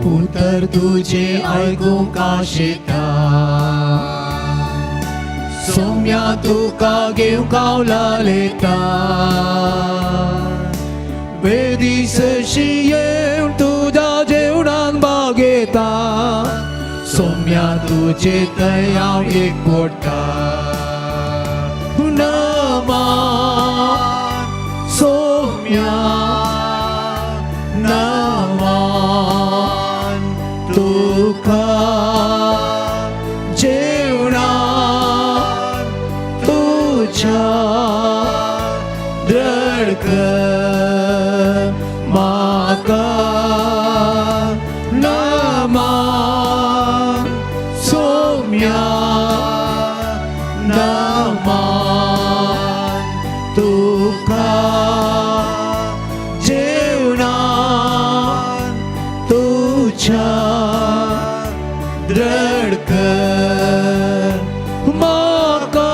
उतर तुजें आयकूंक आशेता. सोम्या तुका घेवंक हांव लालेता. वेदी सरशी येवन तुज्या जेवणान भाग घेता. सोम्या तुजे थंय हांव एक पडटा. नमान सोम्या, नमान तुका, जेवणान तुज्या दृढ कर म्हाका. नमान सोम्या, नमान तुका, जेवणान तुज्या दृढ कर म्हाका.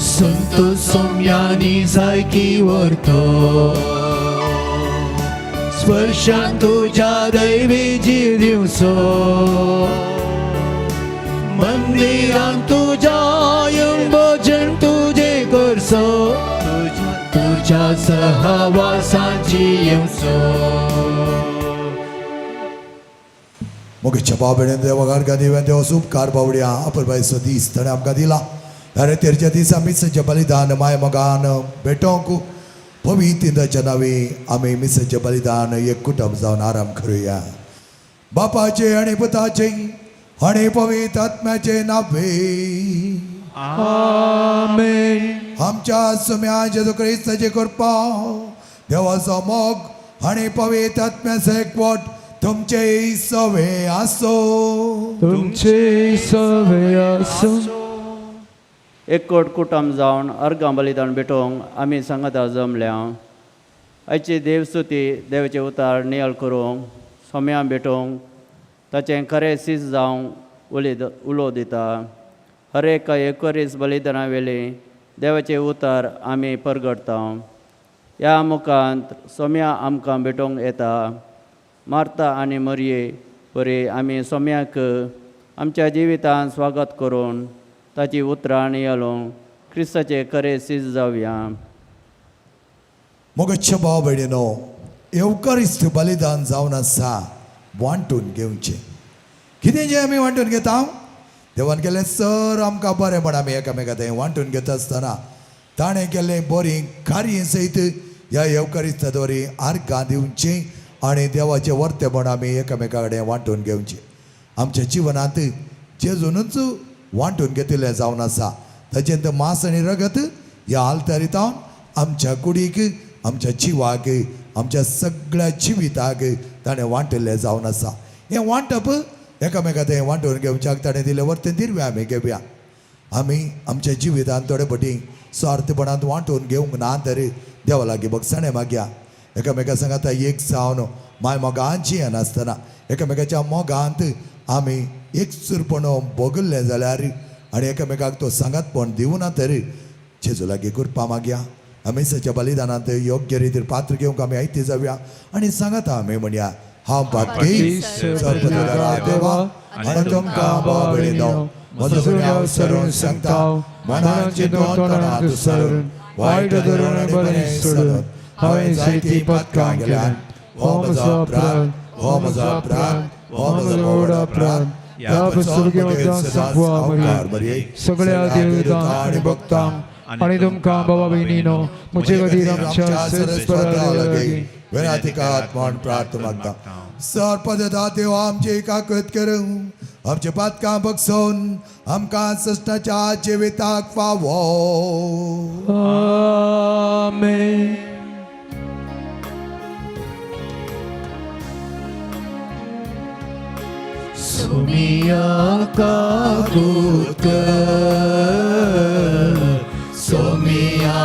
संत सोम्यानी जायकी व्हरतो, स्पर्शान तुज्या दैवी जीव दिवचो. मंदिरान तुज्या येवन भजन तुजें करचो, तुज्या सहवासान जियेवचो. मोगेच्या बाबेन देवा गार दिव्यान देवाचो उपकार बावड्या. अपुरबायेचो दीस ताणें आमकां दिला. अरे तेरच्या दिसा मिसाचें बलिदान माय मोगान भेटोवंक पवित्र नांवी आमी मिसाचें बलिदान एक कुटुंब जावन आराम करुया. बापाचे आनी पुताचे आनी पवित्र आत्म्याचे नावे. आमेन. आमच्या सुम्या जेजू क्रिस्ताचे कृपा, देवाचो मोग आनी पवित्र आत्म्याचो एकवट तुमचे सवे आसो. तुमचे सवे आसूं. एकवट कुटुंब जावन अर्गां बलिदान भेटोवंक आमी सांगाता जमल्या. आयची देवस्तुती देवाचें उतार नियाळ करूंक, सोम्या भेटोवंक, ताचें खरें सीस जावंक उलय उलो दिता. हर एका एकरीस बलिदाना वेली देवाचें उतार आमी परगटता. ह्या मुखांत सोम्या आमकां भेटोवंक येता. मार्ता आनी मरये परी आमी सोम्याक आमच्या जिवितांत स्वागत करून ताची उतरां नियाळूंक क्रिस्ताचे खरें सीस जावया. मोगच्छ भाव भयणीनो, येवकारिस्त बलिदान जावन आसा वांटून घेवचें. कितें जें आमी वांटून घेता? देवान केलें सर आमकां बरें म्हण आमी एकामेका थंय वांटून घेता आसतना ताणें केल्लें बरीं कार्य सयत ह्या येवकारिस्ता द्वारे आर्गां दिवचीं आनी देवाचें वर्तेपण आमी एकामेका कडेन वांटून घेवचें. आमच्या जिवनांत जेजूनच वांटून घेतिल्लें जावन आसा. ताचें मांस आनी रगत ह्या आल्तारीतावन आमच्या कुडीक, आमच्या जिवाक, आमच्या सगळ्या जिविताक ताणें वांटिल्लें जावन आसा. हें वांटप एकामेका तें वांटून घेवच्याक ताणें दिलें वर्तें दिरवें आमी घेवया. आमी आमच्या जिवितांत थोडे फावटी स्वार्थपणांत वांटून घेवंक ना तर देवा लागीं भगसाणें मागया. एकामेका सांगाता एक जावन माय मोगान जियेनासतना एकामेकाच्या मोगांत आमी एकसुरपण भोगल्लें जाल्यार आनी एकामेकाक तो सांगातपण दिवना तर जेजू लागीं कृपा मागया. आमी सच्या बलिदानांत योग्य रितीर पात्र घेवंक आमी आयती जावया आनी सांगाता आमी म्हणया: हांव पातकी सर्वपदरा देवा आनी तुमकां भाव भयणीनो म्हजो गुन्यांव सरून सांगता. मनान चिंतून, तोंडान सरून, वायट धरून आनी बरें सोडून हांवें जायतीं पातकां केल्यात. हो म्हजो अपराध, हो म्हजो अपराध, हो म्हजो व्हड अपराध. ह्या संपवा मरये, सगळ्या देवतांक आनी भक्तांक आनी तुमकां बाबा भयणीनो म्हजे खातीर आमच्या सर्वेस्परा लागीं विनातिकात म्हण प्रार्थना मागता. सर्पदता देव आमची काकत करूं, आमचे पातकां बगसोवन आमकां सस्नाच्या जिविताक फावो. आमेन. सोमिया काकूत कर, सोमिया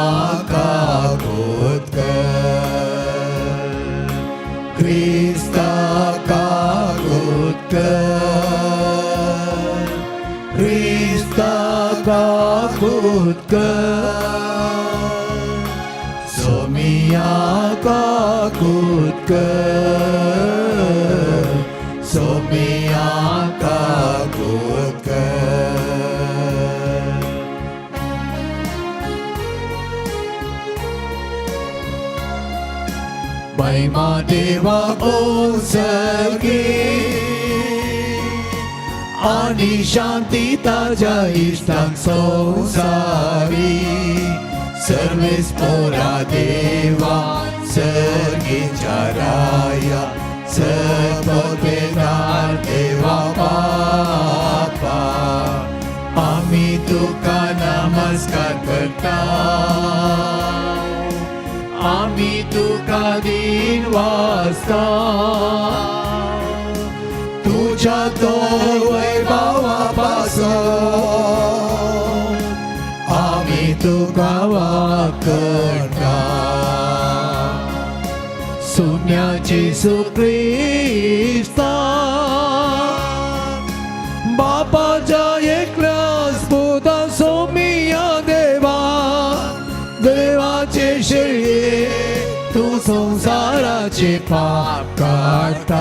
काकूत कर, क्रिस्ता काकूत कर, क्रिस्ता काकूत कर. काकूत कर, सोम्या काकूत कर. महिमा देवा ओसगी आणि शांती ताज्या इश्टांक संवसारी. सर्वेस पोरा देवा सर्गीच्या राया, सर्वपेदार देवा बापा, आमी तुका नमस्कार करता, आमी तुका दिन वाचता. तुझ्या तो वैभवा पासून आमी तुका वाकडता. सुम्या जेसू क्रिस्ता बापाच्या एकल्याच पुता सोमिया देवा, देवाचे शेळये तूं संवसाराचे पाप काडटाय,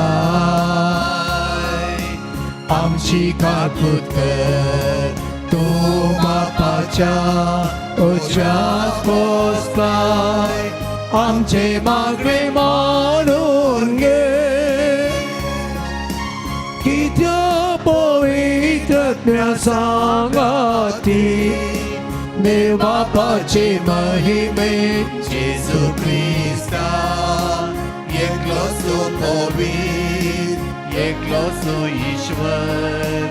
आमची काकूत कर. तूं बापाच्या उजव्याक बसलाय, आमचे मागणे मानून घे. कित्या पवित्रत्म्या सांगाती देव बापाचे महिमे, जेजू क्रिस्ता एकलो सो पवित्र, एकलो सो ईश्वर,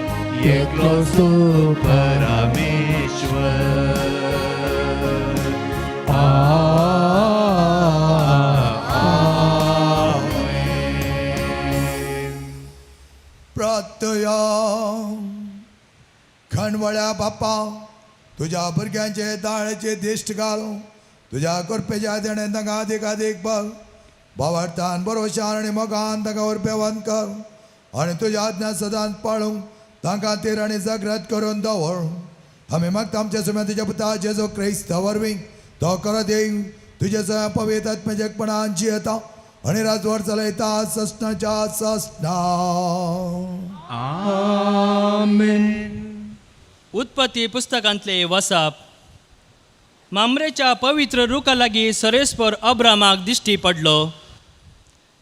एकलो सो परमेश्वर. आमेन. प्रार्थया. खणवळ्या बापा, तुझ्या भुरग्यांचे दाळेचे दिश्ट घालून तुझ्या कृपेच्या देणे तांकां अधिकाधीक बल, भावार्थान, भरोशान आनी मोगान तांकां उर्बेवंत कर आनी तुज्या आज्ञा सदांच पाळूंक तांकां थीर आनी जागृत करून दवर. आमी मागता आमच्या सुम्या तुज्या पुता जेजू क्रिस्ता वरवीं. तो करत येई तुझ्या सगळ्या पवित्र आत्म्याच्या जियेता आनी राजवार चलयता ससनाच्या ससना. आमेन. उत्पत्ती पुस्तकांतले वसाप. मामरेच्या पवित्र रुखा लागीं सरेस्पर अब्रामाक दिश्टी पडलो.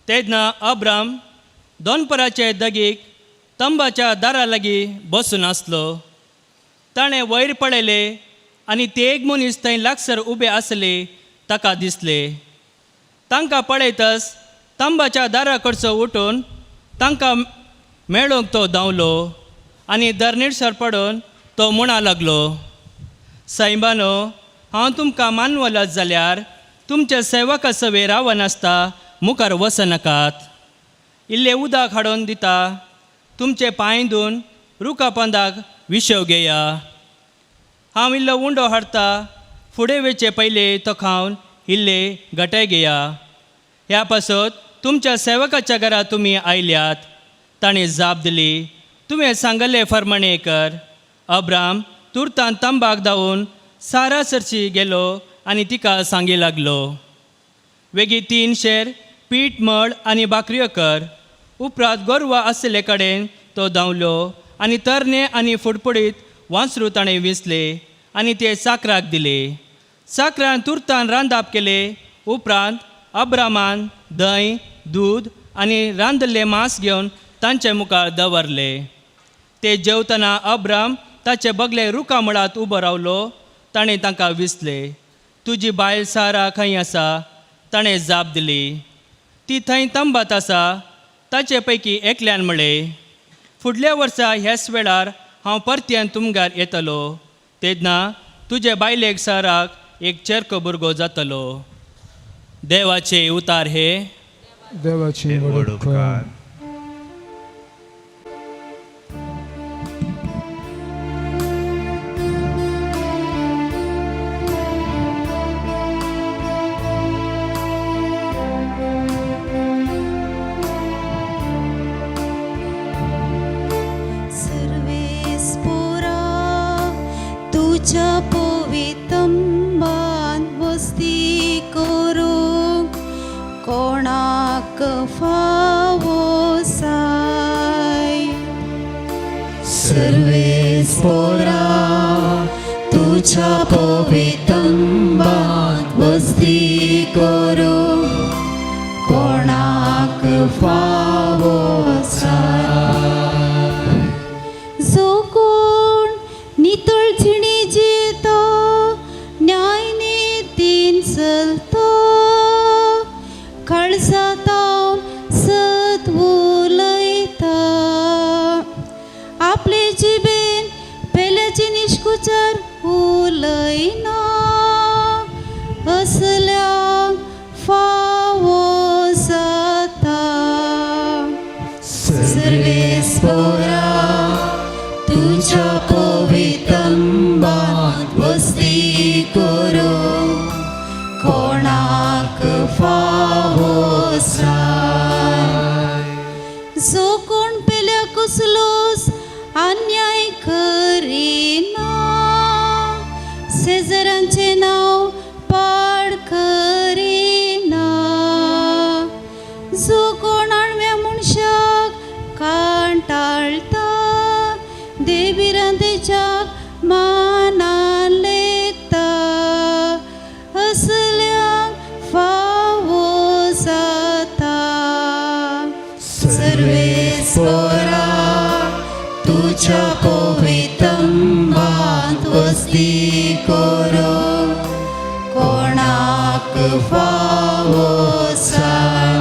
तेन्ना अब्राम दोनपराचे दगीक तंबाच्या दारा लागीं बसून आसलो. ताणें वयर पळयले आनी ते एक मनीस थंय लागसर उबे आसले ताका दिसले. तांकां पळयतच तंबाच्या दारा कडचो उठून तांकां मेळोवंक तो धांवलो आनी धरणीसर पडून तो म्हणा लागलो, सायबानो, हांव तुमकां मानवलत जाल्यार तुमच्या सेवका सवे रावनासता मुखार वचनाकात. इल्लें उदक हाडून दिता, तुमचे पांय धुवन रुखा पंदाक विशव घेया. हांव इल्लो उंडो हाडटा, फुडें वेचे पयले तो खावन इल्ले घटे घेया. ह्या पासत तुमच्या सेवकाच्या घरा तुमी आयल्यात. ताणें जाप दिली, तुवें सांगले फर्माणे कर. अब्राम तुर्तान तंबाक धांवून सारा सरशी गेलो आनी तिका सांगी लागलो, वेगीं 3 शेर पीठ मळ आनी भाकऱ्यो कर. उपरांत गोरवां आशिल्ले कडेन तो धांवलो आनी तरणे आनी फुडफुडीत वांसरू ताणें विंचले आनी ते चाकराक दिले. चाकरान तुर्तान रांदाप केले. उपरांत अब्रामान धंय, दूद आनी रांदल्लें मांस घेवन तांचे मुखार दवरले. ते जेवतना अब्राम ताचे बगले रुखा मुळांत उबो रावलो. ताणें तांकां विसले, तुजी बायल सारा खंय आसा? ताणें जाप दिली, ती थंय तंबात आसा. ताचे पैकी एकल्यान म्हळें, फुडल्या वर्सा ह्याच वेळार हांव परत्यान तुमगार येतलो, तेन्ना तुजे बायलेक साराक एक चेरको भुरगो जातलो. देवाचे उतार हे. देवाची व्हड उपकार. सर्वेस्पोरा तुझ्या पवितंबान वस्ती करूंक फावो जाय सर्वेस्पोरा तुझ्या पवितंबात वस्ती करूं कोणाक फावो जाय जो कोण नितळ झिणी जितो न्यायनितीन चलतो काळजातावन सत उलयता आपले जिबेन पेल्याची निश्कुचर उलयना असल्या फावो जाता सर्वेस्पोरा तुझ्या पवितंबात वस्ती करूं कोणाक फावो जाय जो कोण पेल्या कसलोच अन्याय करिना शेजारांचें नांव पाड करिना जो कोण आणव्या मनशाक कांटाळटा देविरांतेच्याक मानान लेखता असल्यांक फावो जाता सर्वेस्पोरा तुझ्या पवितंबात वस्ती करूं कोणाक फावो जाय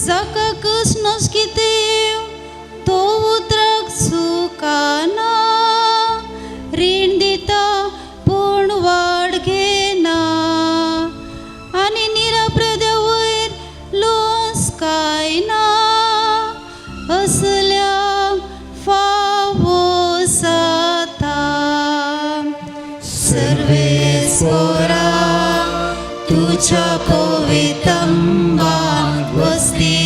जाका कृष्णस कितें तो उतराक चुकाना रीण दिता पूण वाड घेना आनी निराप्रद्या वयर लोस काय ना असल्यांक फावो जाता सर्वेस्पोरा तुझ्या पवितंबात वस्ती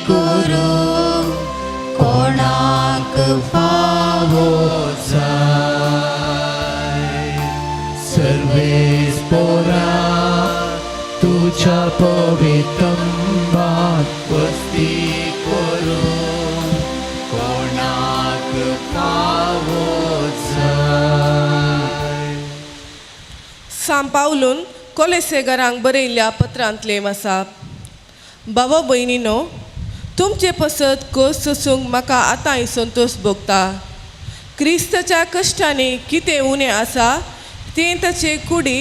करूं कोणाक फावो जाय सर्वेस्पोरा तुझ्या पवितंबात वस्ती करूं कोणाक फावो जाय. सांव पावलून कोलेसेगरांक बरयल्ल्या पत्रांतलें वासाप. बाबा भयणीनो, तुमचे पसत कस सोसूंक म्हाका आतांय संतोश भोगता. क्रिस्ताच्या कश्टांनी कितें उणें आसा तें ताचे कुडी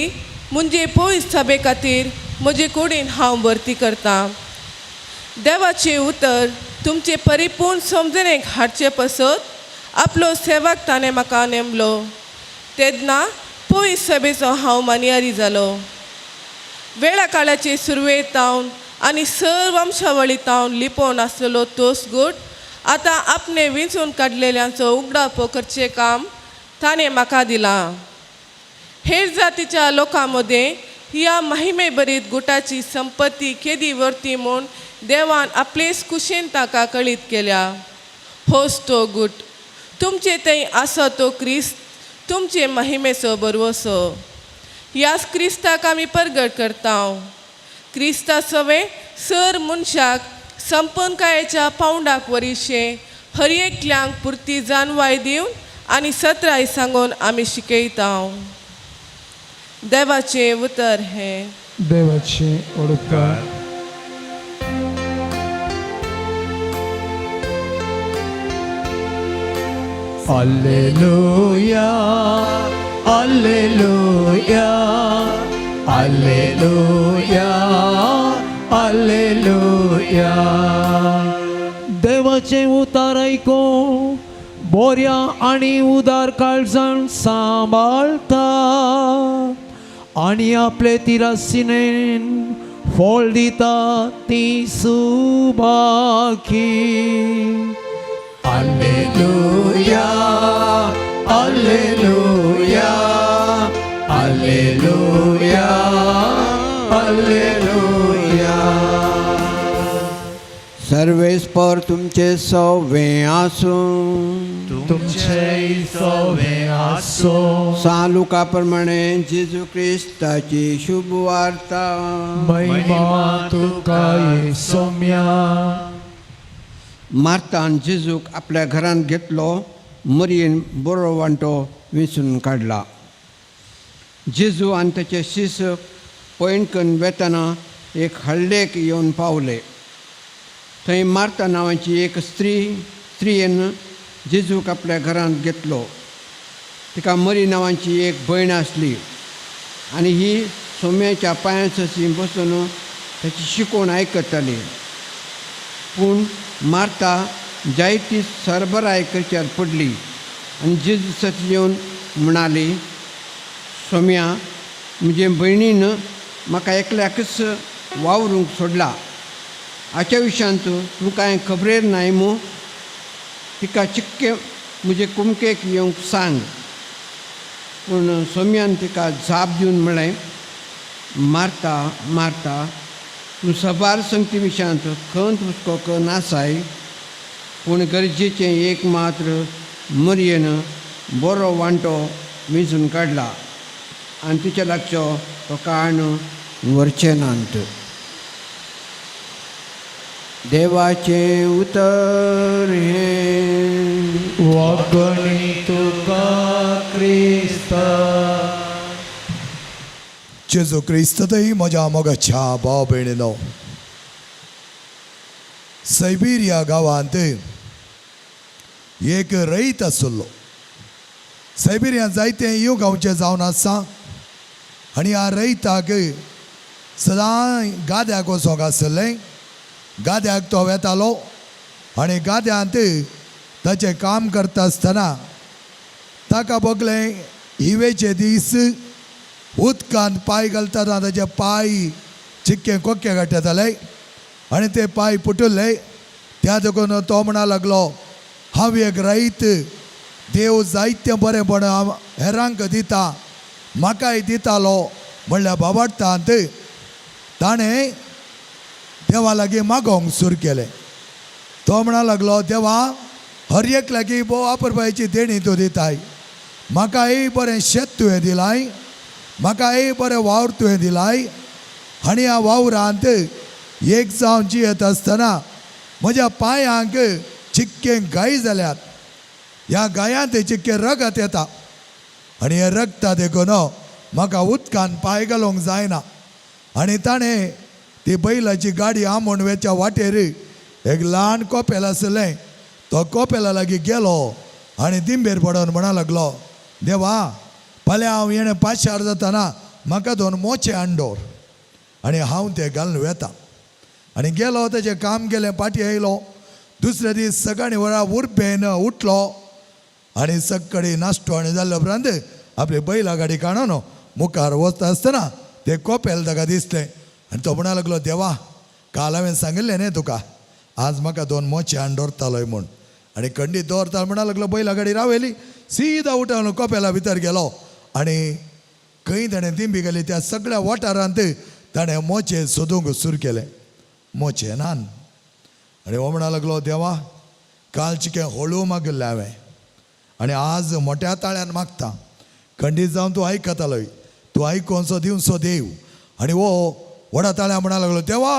म्हणजे पयस सभे खातीर म्हजे कुडीन हांव भरती करतां. देवाचें उतर तुमचे परिपूर्ण समजणेक हाडचे पसत आपलो सेवक ताणें म्हाका नेमलो तेन्ना पयस सभेचो हांव मानयारी जालो. वेळा काळाचे सुरवेक तावन आनी सर वंशावळी तावन लिपोवन आसलेलो तोस गूट आतां आपणे विंचून काडलेल्यांचो उगडापो करचें काम ताणें म्हाका दिलां. हेर जातीच्या लोकां मदें ह्या महिमेभरीत गुटाची संपत्ती केदी व्हरती म्हूण देवान आपलेच कुशीन ताका कळीत केल्या. होच तो गूट तुमचे थंय आसा तो क्रिस्त तुमचे महिमेचो बरवसो. ह्याच क्रिस्ताक आमी परगट करता. क्रिस्ता सवें सर मनशाक संपनकायेच्या पावंडाक वरिशें हर एकल्यांक पुरती जाणवाय दिवन आनी सत्राय सांगून आमी शिकयता. देवाचें उतर हें. देवाचे उपकार. Alleluia, Alleluia, Alleluia, Alleluia. देवाचें उतार आयकूं बोऱ्या आनी उदार काळजान सांबाळता आनी आपले तिरासिनेन फळ दिता ती सुबाकी. Alleluia, Alleluia, Alleluia, Alleluia. सर्वेस्पर तुमचे सवे आसूं. तुमचे सवे आसो. सा लुका प्रमाणे जेजू क्रिस्ताची शुभ वार्ता. महिमा तुका सोम्या. मार्तान जेजूक आपल्या घरांत घेतलो, मरयेन बरो वांटो विंचून काडला. जेजू आनी ताचे शिस पयण वेतना एक हळ्ळेक येवन पावले. थंय मार्ता नांवाची एक स्त्रियेन जेजूक आपल्या घरांत घेतलो. तिका मरी नांवाची एक भयण आसली आनी ही सोम्याच्या पांयां सशी बसून ताची शिकवण आयकताली. पूण मार्ता जायती सरबराय करच्यार पडली आनी जेजू सती येवन म्हणाली, सोम्या, म्हजे भयणीन म्हाका एकल्याकच वावरूंक सोडला. हाच्या विशयांत तूं कांय खबरेर नाय मू? तिका चिक्के म्हजे कुमकेक येवंक सांग. पूण सोम्यान तिका जाप दिवन म्हळें, मार्ता, मार्ता, तूं सबार संगती विशयांत खंत हुस्को कन्न आसाय, पूण गरजेचें एक मात्र. मरयेन बरो वांटो विंचून काडला आनी तिच्या लागचो तो काण व्हरचे नात. देवाचें उतर हें. वागणी तुका क्रिस्ता. जेजू क्रिस्ततही म्हज्या मोगाच्या भाव भयणीनो, सैबिरिया गांवांत एक रयत आसलो. सायबिरिया जायते यो गांवचे जावन आसा आनी ह्या रयताक सदांय गाद्याक वचोंक आसलें. गाद्याक तो वेतालो आनी गाद्यांत ताचें काम करता आसतना ताका भोगलें, हिवेचे दीस उदकांत पांय घालतना ताचे पांय चिक्के कोक्के गांठ्याताले आनी ते पांय पुटुल्ले. त्या देखून तो म्हणा लागलो, हांव एक रयत, देव जायतें बरेंपण हेरांक दिता, म्हाकाय दितालो म्हणल्यार बाबाडटांत ताणें देवा लागीं मागोवंक सुरू केलें. तो म्हणा लागलो, देवा, हर एक लागीं भोव वापरपाची देणी तूं दिताय, म्हाकाय बरें शेत तुवें दिलाय, म्हाकाय बरें वावर तुवें दिलाय आनी ह्या वावरांत एक जावन जियेत आसतना म्हज्या पांयांक चिक्के गाय जाल्यात. ह्या गायांत चिक्के रगत येता आनी हें रगता देखून म्हाका उदकान पांय घालूंक जायना. आनी ताणें ती बैलाची गाडी आमोण वेच्या वाटेर एक ल्हान कोपेल आसलें, तो कोपेला लागीं गेलो आनी दिंबेर पडोन म्हणा लागलो, देवा, फाल्यां हांव येणें पाशार जाताना म्हाका दोन मोचे हाडून आनी हांव ते घालून वेता. आनी गेलो, तेजें काम केलें, पाटी आयलो. दुसऱ्या दीस सकाळीं वरां उर्बेन उठलो आनी सकाळी नाश्टो आनी जाल्ल्या उपरांत आपली बैला गाडी काडून मुखार वता आसतना ते कोपेल ताका दिसलें आनी तो म्हणा लागलो, देवा, काल हांवें सांगिल्लें न्ही तुका, आज म्हाका दोन मोचे हाडून दवरतालोय म्हूण. आनी खंडीत दवरता म्हणा लागलो. बैला गाडी रावयली, सीधा उठून कोपेला भितर गेलो आनी खंय ताणें दिंबी घाली त्या सगळ्या वाठारांत ताणें मोचे सोदूंक सुरू केलें. मोचे नान. आनी हो म्हणा लागलो, देवा, काल चिकें हळू मागिल्लें हांवें आनी आज मोट्या ताळ्यान मागता, खंडीत जावन तूं आयकतालोय, तूं आयकोनसो दिवसो देव. आनी हो व्हडा ताळ्या म्हणा लागलो, देवा,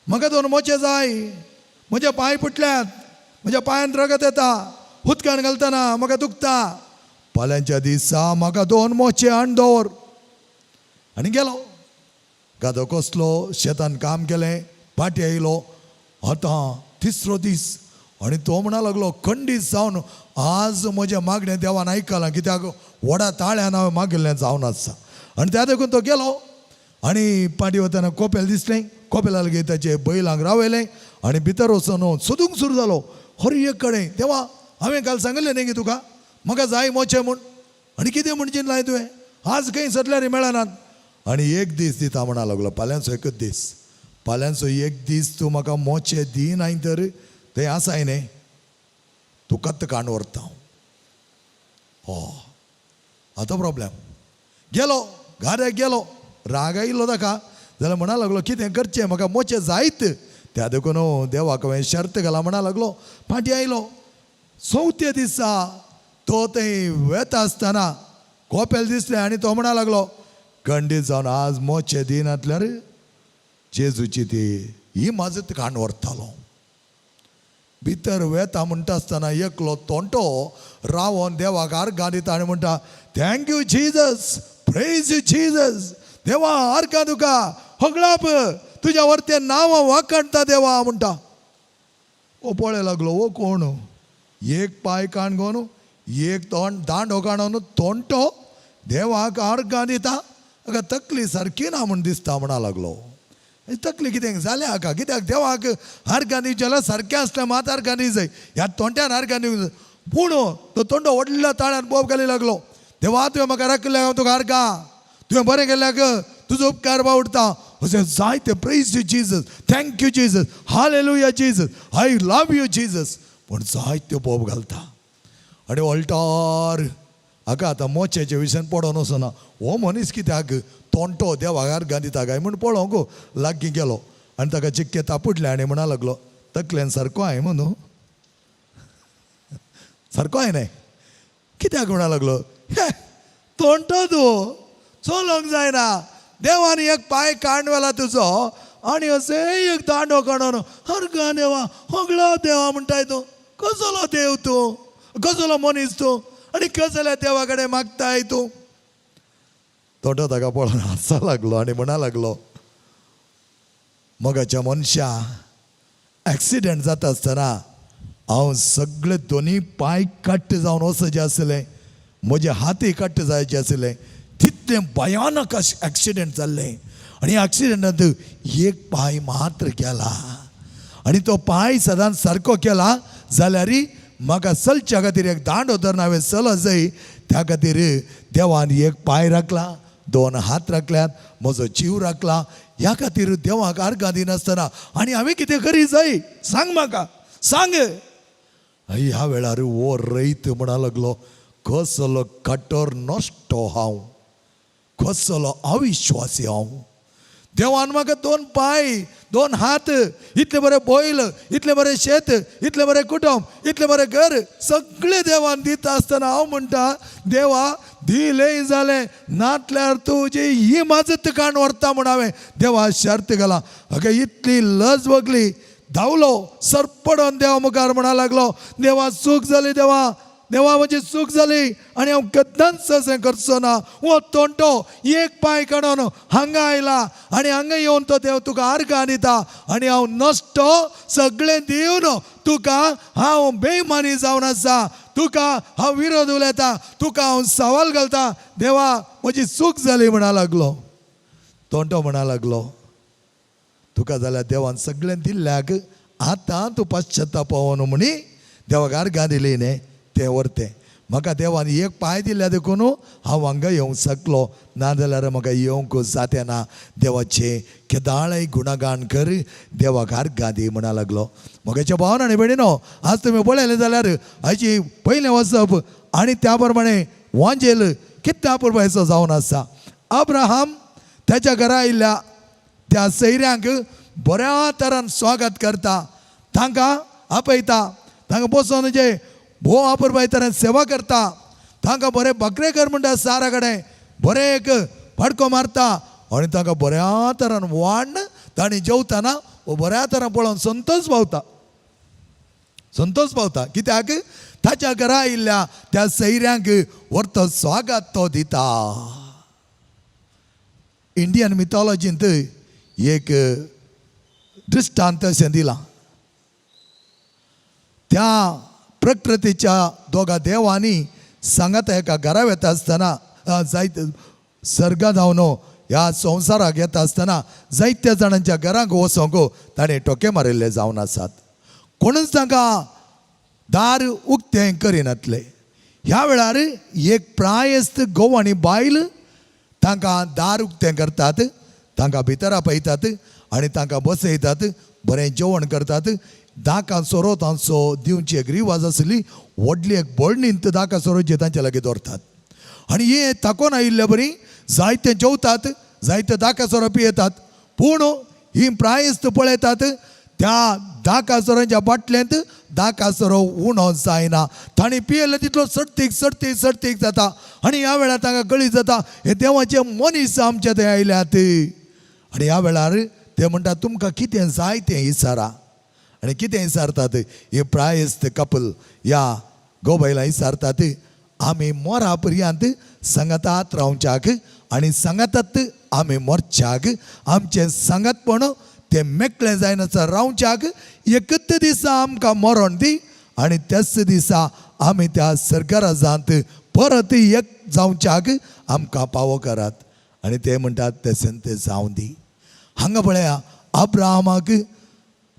म्हाका दोन मोचे जाय, म्हजे पांय फुटल्यात, म्हज्या पांयांत रगत येता, उदकान घालतना म्हाका दुखता, फाल्यांच्या दिसा म्हाका दोन मोचे हाडून दवर. आनी गेलो, गादो कसलो, शेतान काम केलें, पाटी आयलो. आतां तिसरो दीस आनी तो म्हणा लागलो, खंडीत जावन आज म्हजें मागणें देवान आयकलां, कित्याक व्हडा ताळ्यान हांवें मागिल्लें जावन आसा. आनी त्या देखून तो गेलो आनी पाटी वतना कोपेल दिसलें. कोपेला लागीं ताचे बैलांक रावयलें आनी भितर वचून सोदूंक सुरू जालो हर एक कडेन, देवा, हांवें काल सांगिल्लें न्ही तुका म्हाका जाय मोचे म्हूण, आनी कितें म्हण चिंतलाय तुवें? आज खंय सोदल्यार मेळनात. आनी एक दीस दिता म्हणा लागलो, फाल्यांचो एकच दीस, फाल्यांचो एक दीस तूं म्हाका मोचे दी नाय तर थंय आसाय न्ही तुकाच काण व्हरता हांव. हो आतां प्रॉब्लेम. गेलो घाऱ्याक गेलो, राग आयलो ताका जाल्यार म्हणा लागलो, कितें करचें, म्हाका मोचे जायत. त्या देखून देवाक हांवें शर्त घाला म्हणा लागलो. फाटीं आयलो. चवथ्या दिसा तो थंय वेता आसतना कोपेल दिसलें आनी तो म्हणा लागलो, खंडीत जावन आज मोचे दिनातल्यार जेजूची ती ही म्हाजत काण व्हरतालो. भितर वेता म्हणटा आसतना एकलो तोंटो रावोन देवाक आर्गां दिता आनी म्हणटा, thank you Jesus, praise you Jesus, देवा आर्गां तुका, होगळाप तुज्या वरतें नांव वाखाणटा देवा म्हणटा. ओ पळय लागलो, ओ कोण, एक पांय काण घेवन एक तोंड दांडो काणून तोंटो देवाक आर्गां दिता, हाका तकली सारकी ना म्हूण दिसता म्हणा लागलो. तकली कितें जाल्या हाका, कित्याक देवाक आर्गां दिवचें जाल्यार सारकें आसलें मात आर्गां दी जाय, ह्या तोंट्यान आर्गां दिवंक जाय. पूण तो तोंडो व्हडल्या ताळ्यान बोब घाली लागलो, देवा तुवें म्हाका राखिल्ल्याक हांव तुका आर्गां, तुवें बरें केल्याक तुजो उपकार बावडटा, अशें जायते praise you Jesus, thank you Jesus, hallelujah Jesus, I love you Jesus, पूण जायत्यो बोब घालता. आनी ऑल्टार हाका आतां मोचेचे विशयान पडोन वचना, हो मनीस कित्याक तोंटो देवाक आर्गां दिता काय म्हूण पळोवंक लागीं गेलो आनी ताका चिक्के तापुटलें आनी म्हणा लागलो, तकलेन सारको हांवें मू न्हू, सारको हांवें न्हय, कित्याक म्हणा लागलो, हे तोंटो तूं चलोवंक जायना, देवान एक पांय काण व्हेला तुजो आनी अशें एक दांडो काडून आर्गां देवा होगळो देवा म्हणटाय तूं, कसलो देव तूं, कसलो मनीस तूं आनी कसल्या देवा कडेन मागताय तूं. तोंडो ताका पळोवन हांसा लागलो आनी म्हणा लागलो, मोगाच्या मनशा, एक्सिडंट जाता आसतना हांव सगळे दोनी पांय काट्ट जावन वचचे आसले, म्हजे हातय काट्ट जायचे आसले, तितलें भयानक एक्सिडंट जाल्लें आनी एक्सिडंटांत एक पांय मात्र गेला आनी तो पांय सदांच सारको केला जाल्यार म्हाका चलच्या खातीर एक दांडो धरून हांवें चलत जाय, त्या खातीर देवान एक पांय राखला, दोन हात राखल्यात, म्हजो जीव राखला, ह्या खातीर देवाक आर्गां दिनासतना आनी हांवें कितें करी जाय सांग म्हाका, सांग. ह्या वेळार हो रयत म्हणा लागलो, कसलो कठोर नश्टो हांव, कसलो अविश्वासी हांव, देवान म्हाका दोन पांय दोन हात, इतले बरें बैल, इतलें बरें शेत, इतलें बरें कुटुंब, इतलें बरें घर, सगळें देवान दिता आसतना हांव म्हणटा देवा दिलें जालें, नातल्यार तुजी ही म्हाजत काण व्हरता म्हूण हांवें देवा शर्त घाला. हाका इतली लज भोगली, धांवलो सरपडोन देवा मुखार म्हणा लागलो, देवा चूक जाली, देवा देवा म्हजी चूक जाली आनी हांव केन्नाच अशें करचो ना. हो तोंटो एक पांय काडून हांगा आयला आनी हांगा येवन तो देव तुका आर्गां दिता आनी हांव नश्टो सगळें दिवन तुका हांव बेमानी जावन आसा, तुका हांव विरोध उलयता, तुका हांव सवाल घालता, देवा म्हजी चूक जाली म्हणा लागलो. तोंटो म्हणा लागलो, तुका जाल्यार देवान सगळें दिल्ल्याक आतां तूं पश्चाताप म्हणी देवाक आर्गां दिली न्ही तें व्हरतें, म्हाका देवान एक पांय दिल्या देखून हांव हांगा येवंक शकलो, नाजाल्यार म्हाका येवंक जातें ना. देवाचें केदाळय गुणगान कर, देवाक आर्गां दी म्हणा लागलो. म्हगेच्या भावन आनी भयणीनो, आज तुमी पळयलें जाल्यार हाची पयलें वचप आनी त्या प्रमाणे वांजेल कितल्या पुरबायचो जावन आसा. अब्राहम ताच्या घरा आयिल्ल्या त्या सैऱ्यांक बऱ्या तरान स्वागत करता, तांकां आपयता, तांकां बसोन जे भोव अपुरबाय तरेन सेवा करता, तांकां बरें बकरे कर म्हणटा सारा कडेन बरें एक फडको मारता आनी तांकां बऱ्या तरान वाडन तांणी जेवतना वो बऱ्या तरान पळोवन संतोष पावता, संतोष पावता. कित्याक ताच्या घरा आयिल्ल्या त्या सैऱ्यांक व्हरतो स्वागत तो दिता. इंडियन मिथॉलॉजींत एक दृश्टांत अशें दिलां, त्या प्रकृतीच्या दोगा देवांनी सांगात एका घरा वेता आसतना जायते सर्गा जावन ह्या संवसाराक येता आसतना जायत्या जाणांच्या घरांक वचोंक ताणें टोके मारिल्ले जावन आसात, कोणूच तांकां दार उक्तें करिनातले. ह्या वेळार एक प्रायस्त घोव आनी बायल तांकां दार उक्तें करतात, तांकां भितर आपयतात आनी तांकां बसयतात, बरें जेवण करतात. दाकां सोरो तांचो दिवची एक रिवाज आसली, व्हडली एक बळणींत दाकां सोरोची तांच्या लागीं दवरतात आनी हे ताकोन आयिल्ले बरी जायते जेवतात, जायते दाकां सोरो पियेतात. पूण ही प्रायस्त पळयतात त्या धा कासोरांच्या बाटलेंत धा कासरो उणो जायना. तांणी पियेले तितलो सडतीक सडतीक सडतीक जाता. आनी ह्या वेळार तांकां कळीत जाता हे देवाचे मनीस आमचे थंय आयल्यात. आनी ह्या वेळार ते म्हणटा तुमकां कितें जाय तें इसारा. आनी कितें इसारतात हे प्रायस्त कपल ह्या गोबायलां इसारतात, आमी मोरा पर्यंत सांगातात रावच्याक आनी सांगातात आमी मोरच्याक, आमचें सांगातपण तें मेकळें जायनासतना रावच्याक एकच दिसा आमकां मरण दी आनी त्याच दिसा आमी त्या सरकाराजांत परत एक जावच्याक आमकां पावो करात. आनी ते म्हणटात तशें तें जावं दी. हांगा पळया अब्राहमाक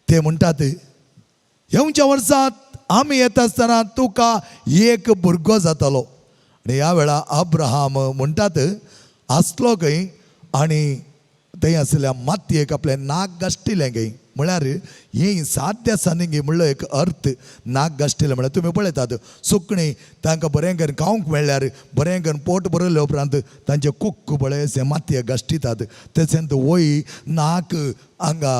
ते म्हणटात येवच्या वर्सांत आमी येता आसतना तुका एक भुरगो जातलो. आनी ह्या वेळार अब्राहम म्हणटात आसलो खंय आनी थंय आशिल्ल्या मातयेक आपलें नाक घाश्टिलें खंय, म्हळ्यार ही साध्य आसा न्ही गे म्हणलो एक अर्थ. नाक घाश्टिलें म्हळ्यार तुमी पळयतात सुकणीं तांकां बरें करून खावंक मेळ्ळ्यार बरें करून पोट भरयले उपरांत तांचे कुक्क पळय अशें मातयेक घाश्टितात. तशेंच वय नाक हांगा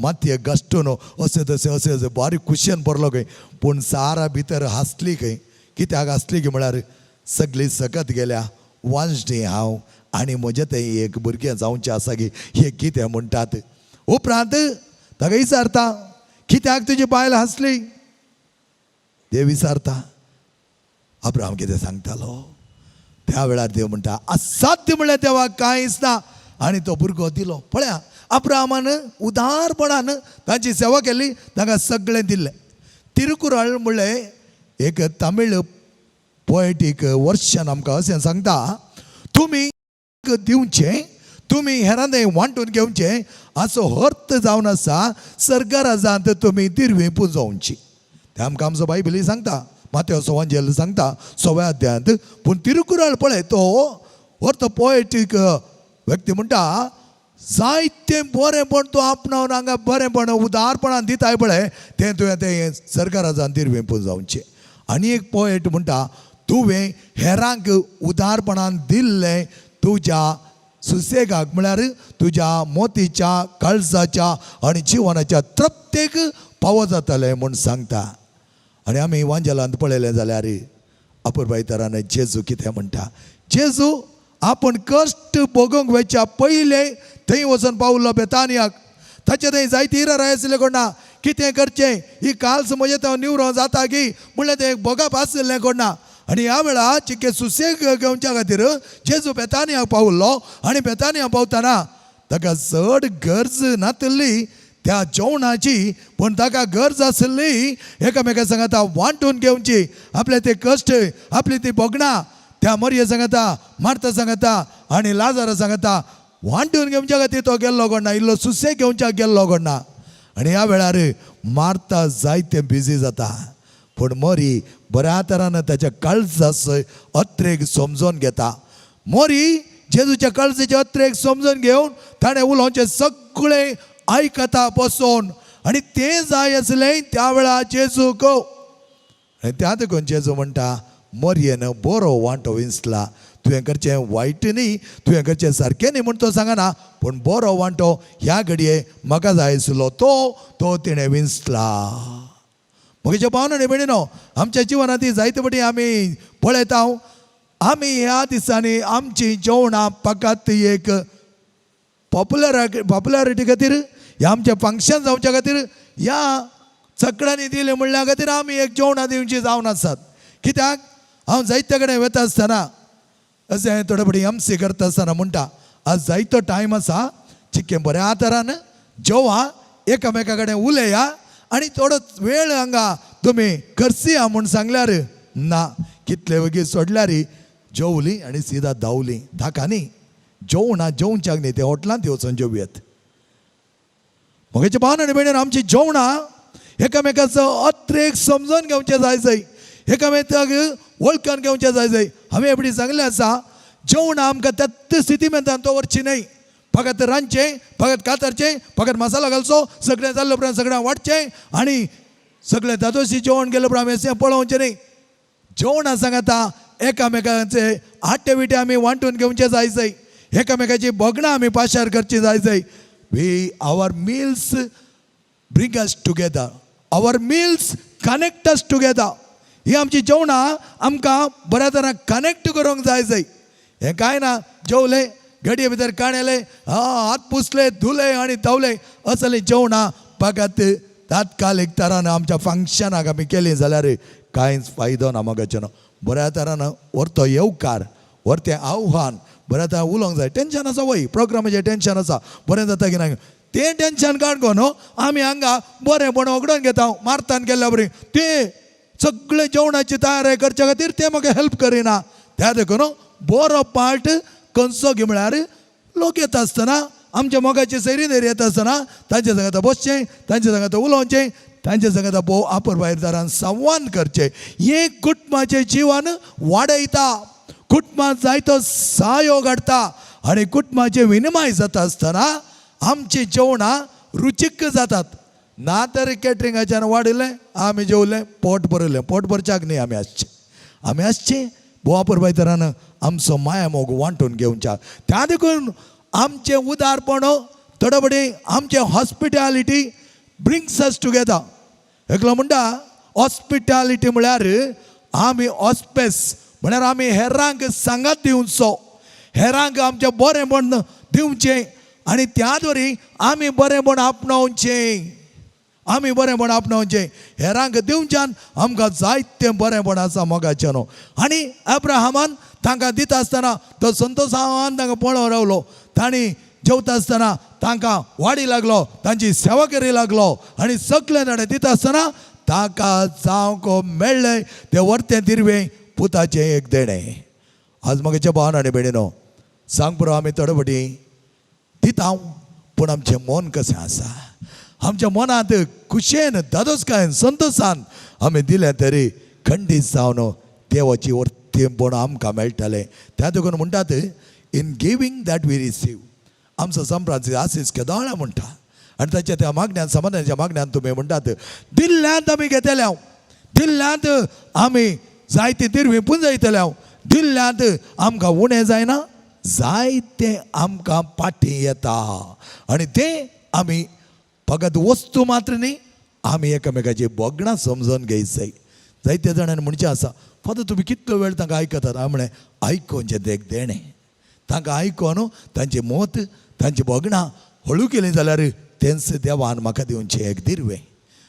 मातयेक घाश्टून अशें तशें अशें अशें बारीक खुशयेन भरलो खंय, पूण सारा भितर हांसली खंय. कित्याक हांसली की म्हळ्यार सगळी सकत गेल्या वांजणी हांव आनी म्हजें तें एक भुरगें जावचें आसा की हें कितें म्हणटात. उपरांत ताका विचारता कित्याक तुजी बायल हांसली. देव विचारता अब्राहम कितें सांगतालो. त्या वेळार देव म्हणटा असाध्य म्हणल्यार देवाक कांयच ना. आनी तो भुरगो दिलो. पळया अब्राहमान उदारपणान तांची सेवा केली, तांकां सगळें दिल्लें. तिरुकुरळ म्हणलें एक तमीळ पोएटीक वर्शन आमकां अशें सांगता, तुमी दिवचें, तुमी हेरांनी वांटून घेवचें हाचो अर्थ जावन आसा सरकाराजांत तुमी तिरवी पुंजोवची. तें आमकां आमचो बायबली सांगता, मात्यो सवांजेल सांगता सव्या अध्यायांत. पूण तिरुकुरळ पळय तो अर्थ पोएटीक व्यक्ती म्हणटा जायतें बरेंपण तूं आपणावन हांगा बरेंपण उदारपणान दिताय पळय तें तुवें तें सरकाराजान तिरवें पुंजावचें. आनी एक पोएट म्हणटा तुवें हेरांक उदारपणान दिल्लें तुज्या सुसेगाक म्हळ्यार तुज्या मोतीच्या काळजाच्या आनी जिवनाच्या तृप्तेक पावो जातलें म्हूण सांगता. आनी आमी वांजेलांत पळयलें जाल्यार अपुरबाय तरान जेजू कितें म्हणटा, जेजू आपूण कश्ट भोगूंक वयच्या पयलें थंय वचून पावलो बेतानियाक. ताचे थंय जायती इराय आशिल्ले कोणा कितें करचें ही काल्स म्हजें थंय निवरो जाता की म्हणल्यार तें भोगप आशिल्लें कोणा. आनी ह्या वेळार चिके सुसेग घेवच्या खातीर जेजू बेतानियाक पावलो. आनी बेतानिया पावतना ताका चड गरज नातिल्ली त्या जेवणाची, पूण ताका गरज आशिल्ली एकामेका सांगाता वांटून घेवची आपले ते कश्ट आपली ती भोगणां त्या मरये सांगाता मार्ता सांगाता आनी लाजारा सांगाता वांटून घेवच्या खातीर तो गेल्लो कोणा, इल्लो सुसेग घेवच्याक गेल्लो कोणा. आनी ह्या वेळार मार्ता जायतें बिजी जाता, पूण मोरी बऱ्या तरान ताच्या काळजाचो अत्रेक समजून घेता. मोरी जेजूच्या काळजाचे अत्रेक समजून घेवन ताणें उलोवचें सगळें आयकता बसून, आनी तें जाय आसलें त्या वेळार जेजूक. आनी त्या देखून जेजू म्हणटा मोरयेन बरो वांटो विंचला, तुवें करचें वायट न्ही, तुवें करचें सारकें न्ही म्हूण तो सांगना, पूण बरो वांटो ह्या घडये म्हाका जाय आशिल्लो तो तो तिणें विंचला. म्हज्या भावन आनी भयणीनो, आमच्या जिवनांत जायते फावटी आमी पळयता, आमी ह्या दिसांनी आमची जेवणां फकत एक पॉप्युलरिटी खातीर ह्या आमचें फंक्शन जावच्या खातीर ह्या चकडांनी दिलें म्हणल्या खातीर आमी एक जेवणां दिवची जावन आसात. कित्याक हांव जायते कडेन वता आसतना अशें थोडे फावटी एमसी करता आसतना म्हणटा आज जायतो टायम आसा चिकें बऱ्या तरान जेवा एकामेका कडेन उलया आनी थोडो वेळ हांगा तुमी खर्चिया म्हूण सांगल्यार ना, कितले वगीर सोडल्यार जेवली आनी सिदा धांवली. ताका न्ही जेवणां जेवच्याक न्ही, ते हॉटलांत वचून जेवयात. म्हगेचे भावन आनी भयणीन, आमची जेवणां एकामेकाचो अत्रेक समजून घेवचें जाय जाय, एकामेकाक वळखून घेवचें जाय जाय. हांवें एपडी सांगलें आसा जेवणां आमकां त्याच स्थिती मेळटा दवरची न्हय, फकत रांदचें, फकत कातरचें, फकत मसालो घालचो, सगळें जाल्ले उपरांत सगळें वाडचें आनी सगळें दादोशी जेवण केलें उपरांत आमी अशें पळोवचें न्ही. जेवणां सांगाता एकामेकांचे आटे विटे आमी वांटून घेवचे जाय जाय, एकामेकाची भोगणां आमी पाशार करची जाय जाय. We our meals Bring us together. Our meals connect us together. ही आमची जेवणां आमकां बऱ्या तरान कनेक्ट करूंक जाय जाय. हें कांय ना, जेवले, घडये भितर काणेले, हात पुसले, धुले आनी धांवले, असलीं जेवणां फकत तात्कालीक तरान आमच्या फंक्शनाक आमी केलीं जाल्यार कांयच फायदो ना मोगाचें न्हू. बऱ्या तरान व्हरतो येवकार, व्हरतें आव्हान बऱ्या तरान उलोवंक जाय. टेंशन आसा वय, प्रोग्रामाचें टेंशन आसा, बरें जाता की ना तें टेंशन काडून न्हू आमी हांगा बरेंपण वगडोवन घेता. मारतान गेल्ल्या बरी तें सगळें जेवणाची तयारी करच्या खातीर तें म्हाका हेल्प करिना. त्या देखून बरो पार्ट खंयचो गी म्हळ्यार लोक येता आसतना, आमच्या मोगाचे सैरी धैर्य येता आसतना तांच्या सांगाता बसचें, तांच्या सांगाता उलोवचें, तांच्या सांगाता भोव आपुरबायदारान संवाद करचें. हें कुटुंबाचें जिवन वाडयता, कुटुंबांत जायतो सहयोग हाडटा आनी कुटुंबाचें विनिमय जाता आसतना आमचीं जेवणां रुचीक जातात. ना तर कॅटरिंगाच्यान वाडिल्लें आमी जेवलें, पोट भरलें. पोट भरच्याक न्ही आमी आसचें, आमी आसचें भोव आपुरबायदारान आमचो माया मोग वांटून घेवच्या. त्या देखून आमचें उदारपण थोडे आमचें हॉस्पिटॅलिटी ब्रिंग्स अस टुगेदर. एकलो म्हणटा हॉस्पिटॅलिटी म्हळ्यार आमी हॉस्पेस म्हळ्यार आमी हेरांक सांगात दिवचो, हेरांक आमचें बरेंपण दिवचें आनी त्या द्वारी आमी बरेंपण आपणावचें, आमी बरेंपण आपणावचें. हेरांक दिवच्यान आमकां जायतें बरेंपण आसा मोगाचें न्हू. आनी अब्राहमान तांकां दिता आसतना तो संतोशान तांकां पळोवन रावलो. तांणी जेवता आसतना तांकां वाडी लागलो, तांची सेवा करी लागलो आनी सगळें ताणें दिता आसतना ताका जावंक मेळ्ळें तें वर्तें दिरवें पुताचें एक देणें. आज म्हगेच्या भावान आनी भयणीनो सांग पुरो, आमी थोडे फावटी दिता पूण आमचें मन कशें आसा? आमच्या मनांत खुशयेन, धादोसकायेन, संतोशान आमी दिलें तरी खंडीत जावन देवाची वर्तेंपण आमकां मेळटालें. त्या देखून म्हणटात, in giving that we receive. आमचो संप्रांत आसीस केदोळा म्हणटा आनी ताच्या त्या मागण्यान, समाधानाच्या मागण्यान तुमी म्हणटात, दिल्ल्यांत आमी घेतले हांव, दिल्ल्यांत आमी जायती दिरवी पुंजयतले हांव, दिल्ल्यांत आमकां उणें जायना, जायतें आमकां पाटी येता. आनी तें आमी फकत वस्तू मात्र न्ही, आमी एकामेकाची भोगणां समजून घेयचय. जायते जाणांनी म्हणचें आसा, फादर तुमी कितलो वेळ तांकां आयकतात. हांवें म्हणलें, आयकोवचें तें एक देणें. तांकां आयकोन तांचें मत, तांची भोगणां हळू केलीं जाल्यार तेंच देवान म्हाका दिवचें एक दिरवें.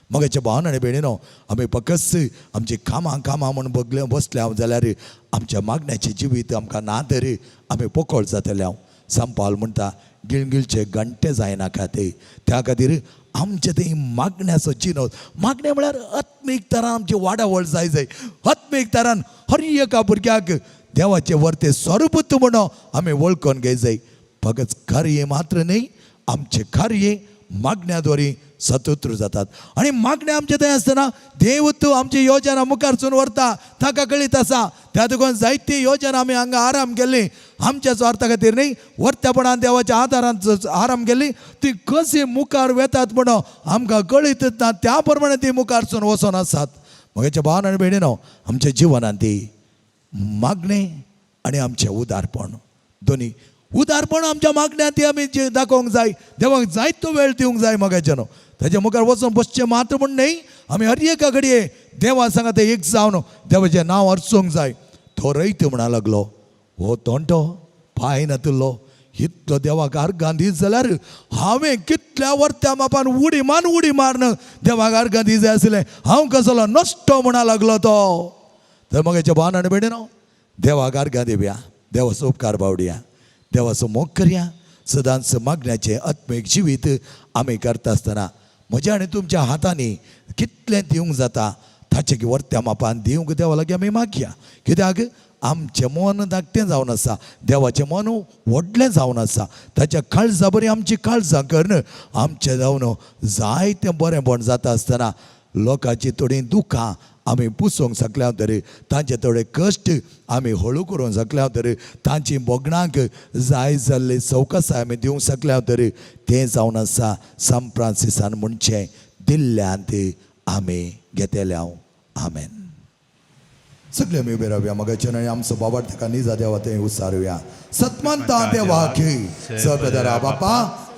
मगाच्या भावन आनी भयणीनो, आमी फकत आमची कामां कामां म्हूण बगले बसले हांव जाल्यार आमच्या मागण्याचें जिवीत आमकां ना तरी आमी पोकळ जातले हांव. संपाल म्हणटा, गिळगिळचे घंटे जायनाका ते. त्या खातीर आमचें तें मागण्याचो जिनोस, मागणें म्हळ्यार आत्मीक तरान आमची वाडावळ जाय जाय. आत्मीक तरान हर एका भुरग्याक देवाचें वर्ते स्वरूपूत म्हणून आमी वळखून घेय जाय. फकत कार्य मात्र न्ही, आमचें कार्य मागण्या द्वारी सतोत्र जातात. आनी मागणें आमचें थंय आसतना देव तूं आमची योजना मुखारसून व्हरता, ताका कळीत आसा. त्या देखून जायती योजना आमी हांगा आराम केल्ली आमच्या स्वार्था खातीर न्ही, वर्त्यापणान देवाच्या आदारान आराम केल्ली ती कशी मुखार वेतात म्हणून आमकां कळीत ना, त्या प्रमाणे ती मुखारसून वचोन आसात. म्हगेच्या भावान आनी भयणीनो, आमच्या जिवनांत ती मागणें आनी आमचें उदारपण दोनी उदारपण आमच्या मागण्यांत ती आमी जे दाखोवंक जाय, देवाक जायतो वेळ दिवंक जाय. मगाचें न्हू ताच्या मुखार वचून बसचें मात्र म्हूण न्हय, आमी हर एका घडये देवा सांगात एक जावन देवाचें नांव अर्चूंक जाय. तो रयत म्हणा लागलो, हो तोंटो पांय नातिल्लो इतलो देवाक आर्गां दीत जाल्यार हांवें कितल्या वर्त्या मापान उडी मान उडी मारून देवाक आर्गां दी जाय आसलें, हांव कसलो नश्टो म्हणा लागलो तो. तर मगेच्या भावान आनी भयणीनो, देवाक आर्गां दिवया, देवाचो उपकार बावडया, देवाचो मोग करया. सदांच मागण्याचें आत्मीक जिवीत आमी करता आसतना म्हज्या आनी तुमच्या हातांनी कितलें दिवंक जाता ताचे वर्त्या मापान दिवंक देवा लागीं आमी मागया. कित्याक आमचें मन धाकटें जावन आसा, देवाचें मन व्हडलें जावन आसा. ताच्या काळजा बरी आमची काळजां करून आमचें जावन जायतें बरेंपण जाता आसतना लोकांची थोडीं दुखां आमी पुसोवंक शकल्या तरी, तांचे थोडे कश्ट आमी हळू करूंक शकल्या तरी, तांची भोगणांक जाय जाल्ली चवकसाय आमी दिवंक शकल्या तरी तें जावन आसा सांत फ्रांसिसान म्हणचें, दिल्ल्यांत आमी घेतले हांव. आमेन. सगळे आमी उबे रावया मगाचें आनी आमचो बाबा ताका निजा देवा थंय उसारुया. सतमंता देवा की सगदरा बापा,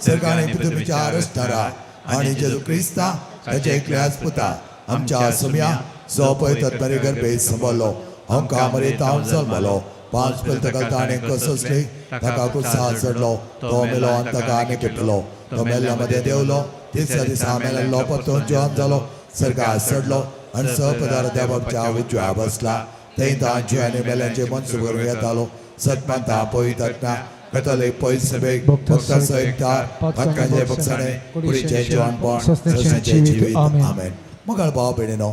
सर्गाने पृथ्वीच्या रचणारा आनी जेजू क्रिस्ता ताच्या एकल्याच पुता आमच्या सुम्या जो पळय तत्परे गर्भे संबलो आमकां मरेतावन जल्मलो पांच पयल ताका ताणें कससले ताका कुसाद चडलो तो मेलो आनी ताका आनी खेपलो तो मेल्ल्या मदें देवलो तिसऱ्या दिसा मेल्लो परतून जिवन जालो सरकार चडलो आनी सपदार देवाच्या उजव्या बसला थंय तांचे आनी मेल्यांचे मनसू करून येतालो सतमानता पवित्रता कथोलीक पवित्र सभेक भक्ता सहित पातकांचे बक्षाणे कुडीचें जिवनपण सस्त्याचें जिवीत. आमेन. मोगाळ भाव भयणीनो,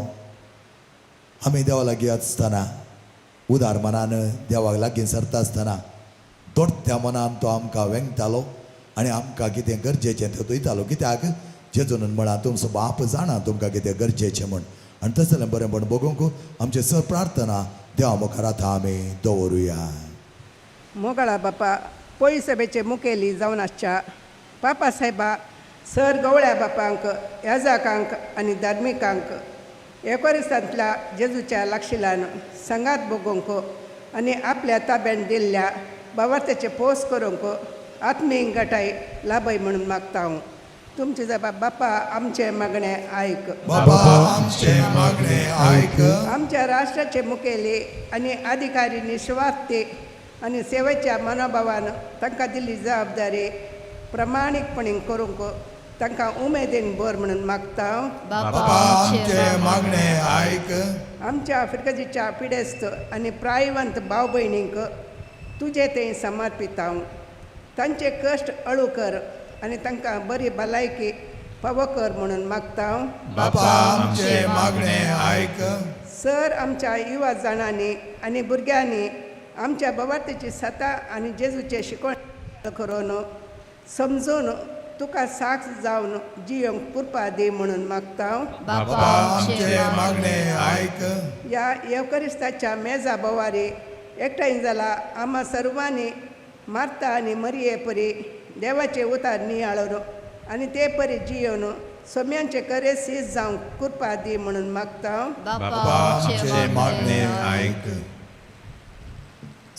आमी देवा लागीं आसतना उदार मनान देवाक लागीं सरता आसतना दोडत्या मनान तो आमकां वेंगतालो आनी आमकां कितें गरजेचें तें दितालो. कित्याक जेजून म्हळां तुमचो बाप जाणा तुमकां कितें गरजेचें म्हूण. आनी तशें जाल्यार बरें म्हण बगूंक आमचे सर प्रार्थना देवा मुखार आतां आमी दवरुया. मोगाळा बापा, पळय सभेचे मुखेली जावन आसच्या पापा साहेबा, सर गवळ्या बापांक, याजाकांक आनी धार्मिकांक एकोरिसांतल्या जेजूच्या लागशिलान संगात भोगोवंक आनी आपल्या ताब्यान दिल्ल्या बावार्थाचे पोस करूंक आत्मीक गटाय लाभय म्हणून मागता हांव. तुमचे जापा बापा आमचें मागणें आयक. बाबा आमचें मागणें आयक. आमच्या राष्ट्राचे मुखेली आनी अधिकारी निस्वार्थी आनी सेवेच्या मनोभावान तांकां दिल्ली जबाबदारी प्रामाणीकपणे करूंक तांकां उमेदीन भर म्हणून मागता. बाबा आमचें मागणें आयक. आमच्या आफ्रिकेच्या पिडेस्त आनी प्रायवंत भाव भयणींक तुजे थंय समर्पिता हांव. तांचे कश्ट अळू कर आनी तांकां बरी भलायकी फावो कर म्हणून मागता. बाबा आमचें मागणें आयक. सर आमच्या युवा जाणांनी आनी भुरग्यांनी आमच्या बवार्थीची सता आनी जेजूचे शिकवण करून समजून तुका साक्ष जावन जियोंक पुरपा दी म्हणून मागता. बाबा आमचें मागणें आयक. ह्या येवकरिस्ताच्या मेजा बोवारी एकठांय जाला आमा सर्वांनी मारता आनी मरये परी देवाचे उतार नियाळून आनी ते परी जियोन सोम्यांचे करे सीज जावंक कृपा दी म्हणून मागता. बाबा आमचें मागणें आयक.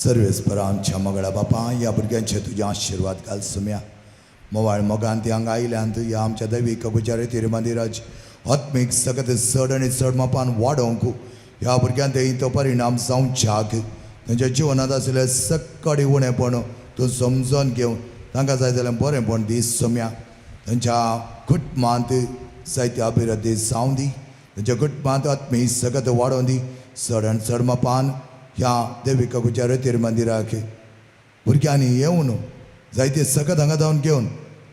सर्वेस्पर आमच्या मगळा बापा, ह्या भुरग्यांचे तुजे आशिर्वाद घाल सुम्या. मोवाळ मोगान ती हांगा आयल्यान ह्या आमच्या दैवीक कबुचारी तिरुमंदिराज आत्मीक सगत चड आनी चड मापान वाडोवंक ह्या भुरग्यां थंय तो परिणाम जावच्याक तांच्या जिवनांत आशिल्लें सक्कडी उणेपण तूं समजून घेवन तांकां जाय जाल्यार बरेंपण दी सुम्या. तांच्या कुटुंबांत जायती अभिवृद्धी जावं दी, तांच्या कुटुंबांत आत्मीक सगत वाडोवन दी. चड आनी चड मापान ह्या देविका गुजारे तिरुमंदिराक भुरग्यांनी येवन जायते सगत हांगा जावन घेवन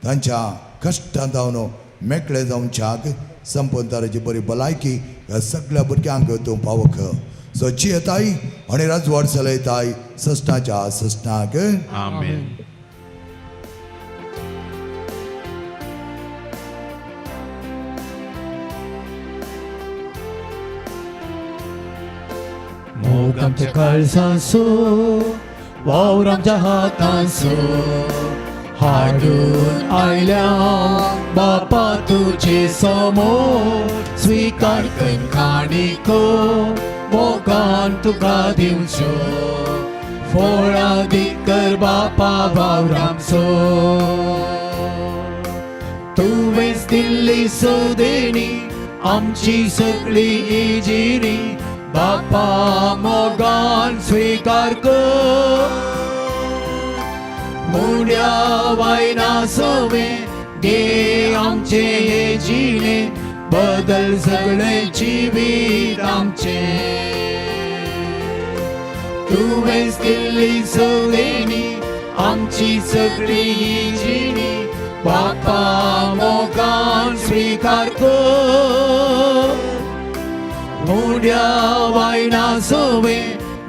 तांच्या कश्टां जावन मेकळे जावच्याक संपंताराची बरी भलायकी ह्या सगळ्या भुरग्यांक तूं पावक सो जियेताय आनी राजवाड चलयताय सस्नाच्या सस्नाक. आमेन. मोग आमच्या काळजांचो, वावर आमच्या हातांचो, हाडून आयल्या बापा तुजे समोर, स्विकार कर काणिको मोगान तुका दिवच्यो, फळादीक कर बापा वावर आमचो. तुवेंच दिल्ली सुदेणी आमची सगळी इजिरी, बापा मोगान स्विकार कर. मुड्या वायना सवे गे आमचे हे जिणे, बदल सगळे जिवीत आमचे. तुवेंच दिल्ली सुदेणी आमची सगळी ही जिणी, बापा मोगान स्विकार कर. मुड्या वायना सवे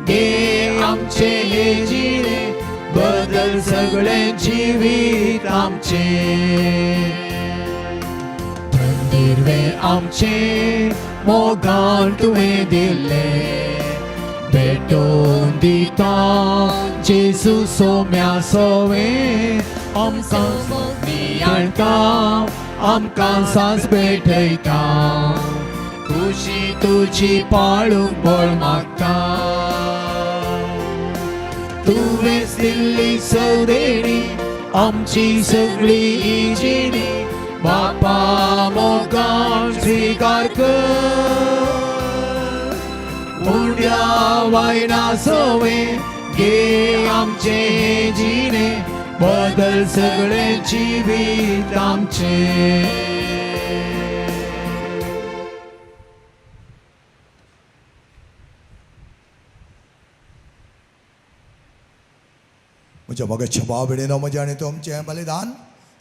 गे आमचे हे जिणे, बदल सगळे जिवीत आमचे. थंडीरवे आमचे मोगान तुवें दिल्ले, भेटोवन दिता जेजू सोम्या सोवे, आमकां नियाळटा आमकां सांस भेटयता, खुशी तुजी पाळूंक बळ मागता. तुवेंच दिल्ली सदेणी आमची सगळी जिणी, बापा मोगान स्विकार कर उंड्या वायना सवे गे आमचे जिणे बदल सगळे जिवीत आमचे. म्हज्या मोगाच्या भाव भयणीनो, म्हजें आनी तुमचें बलिदान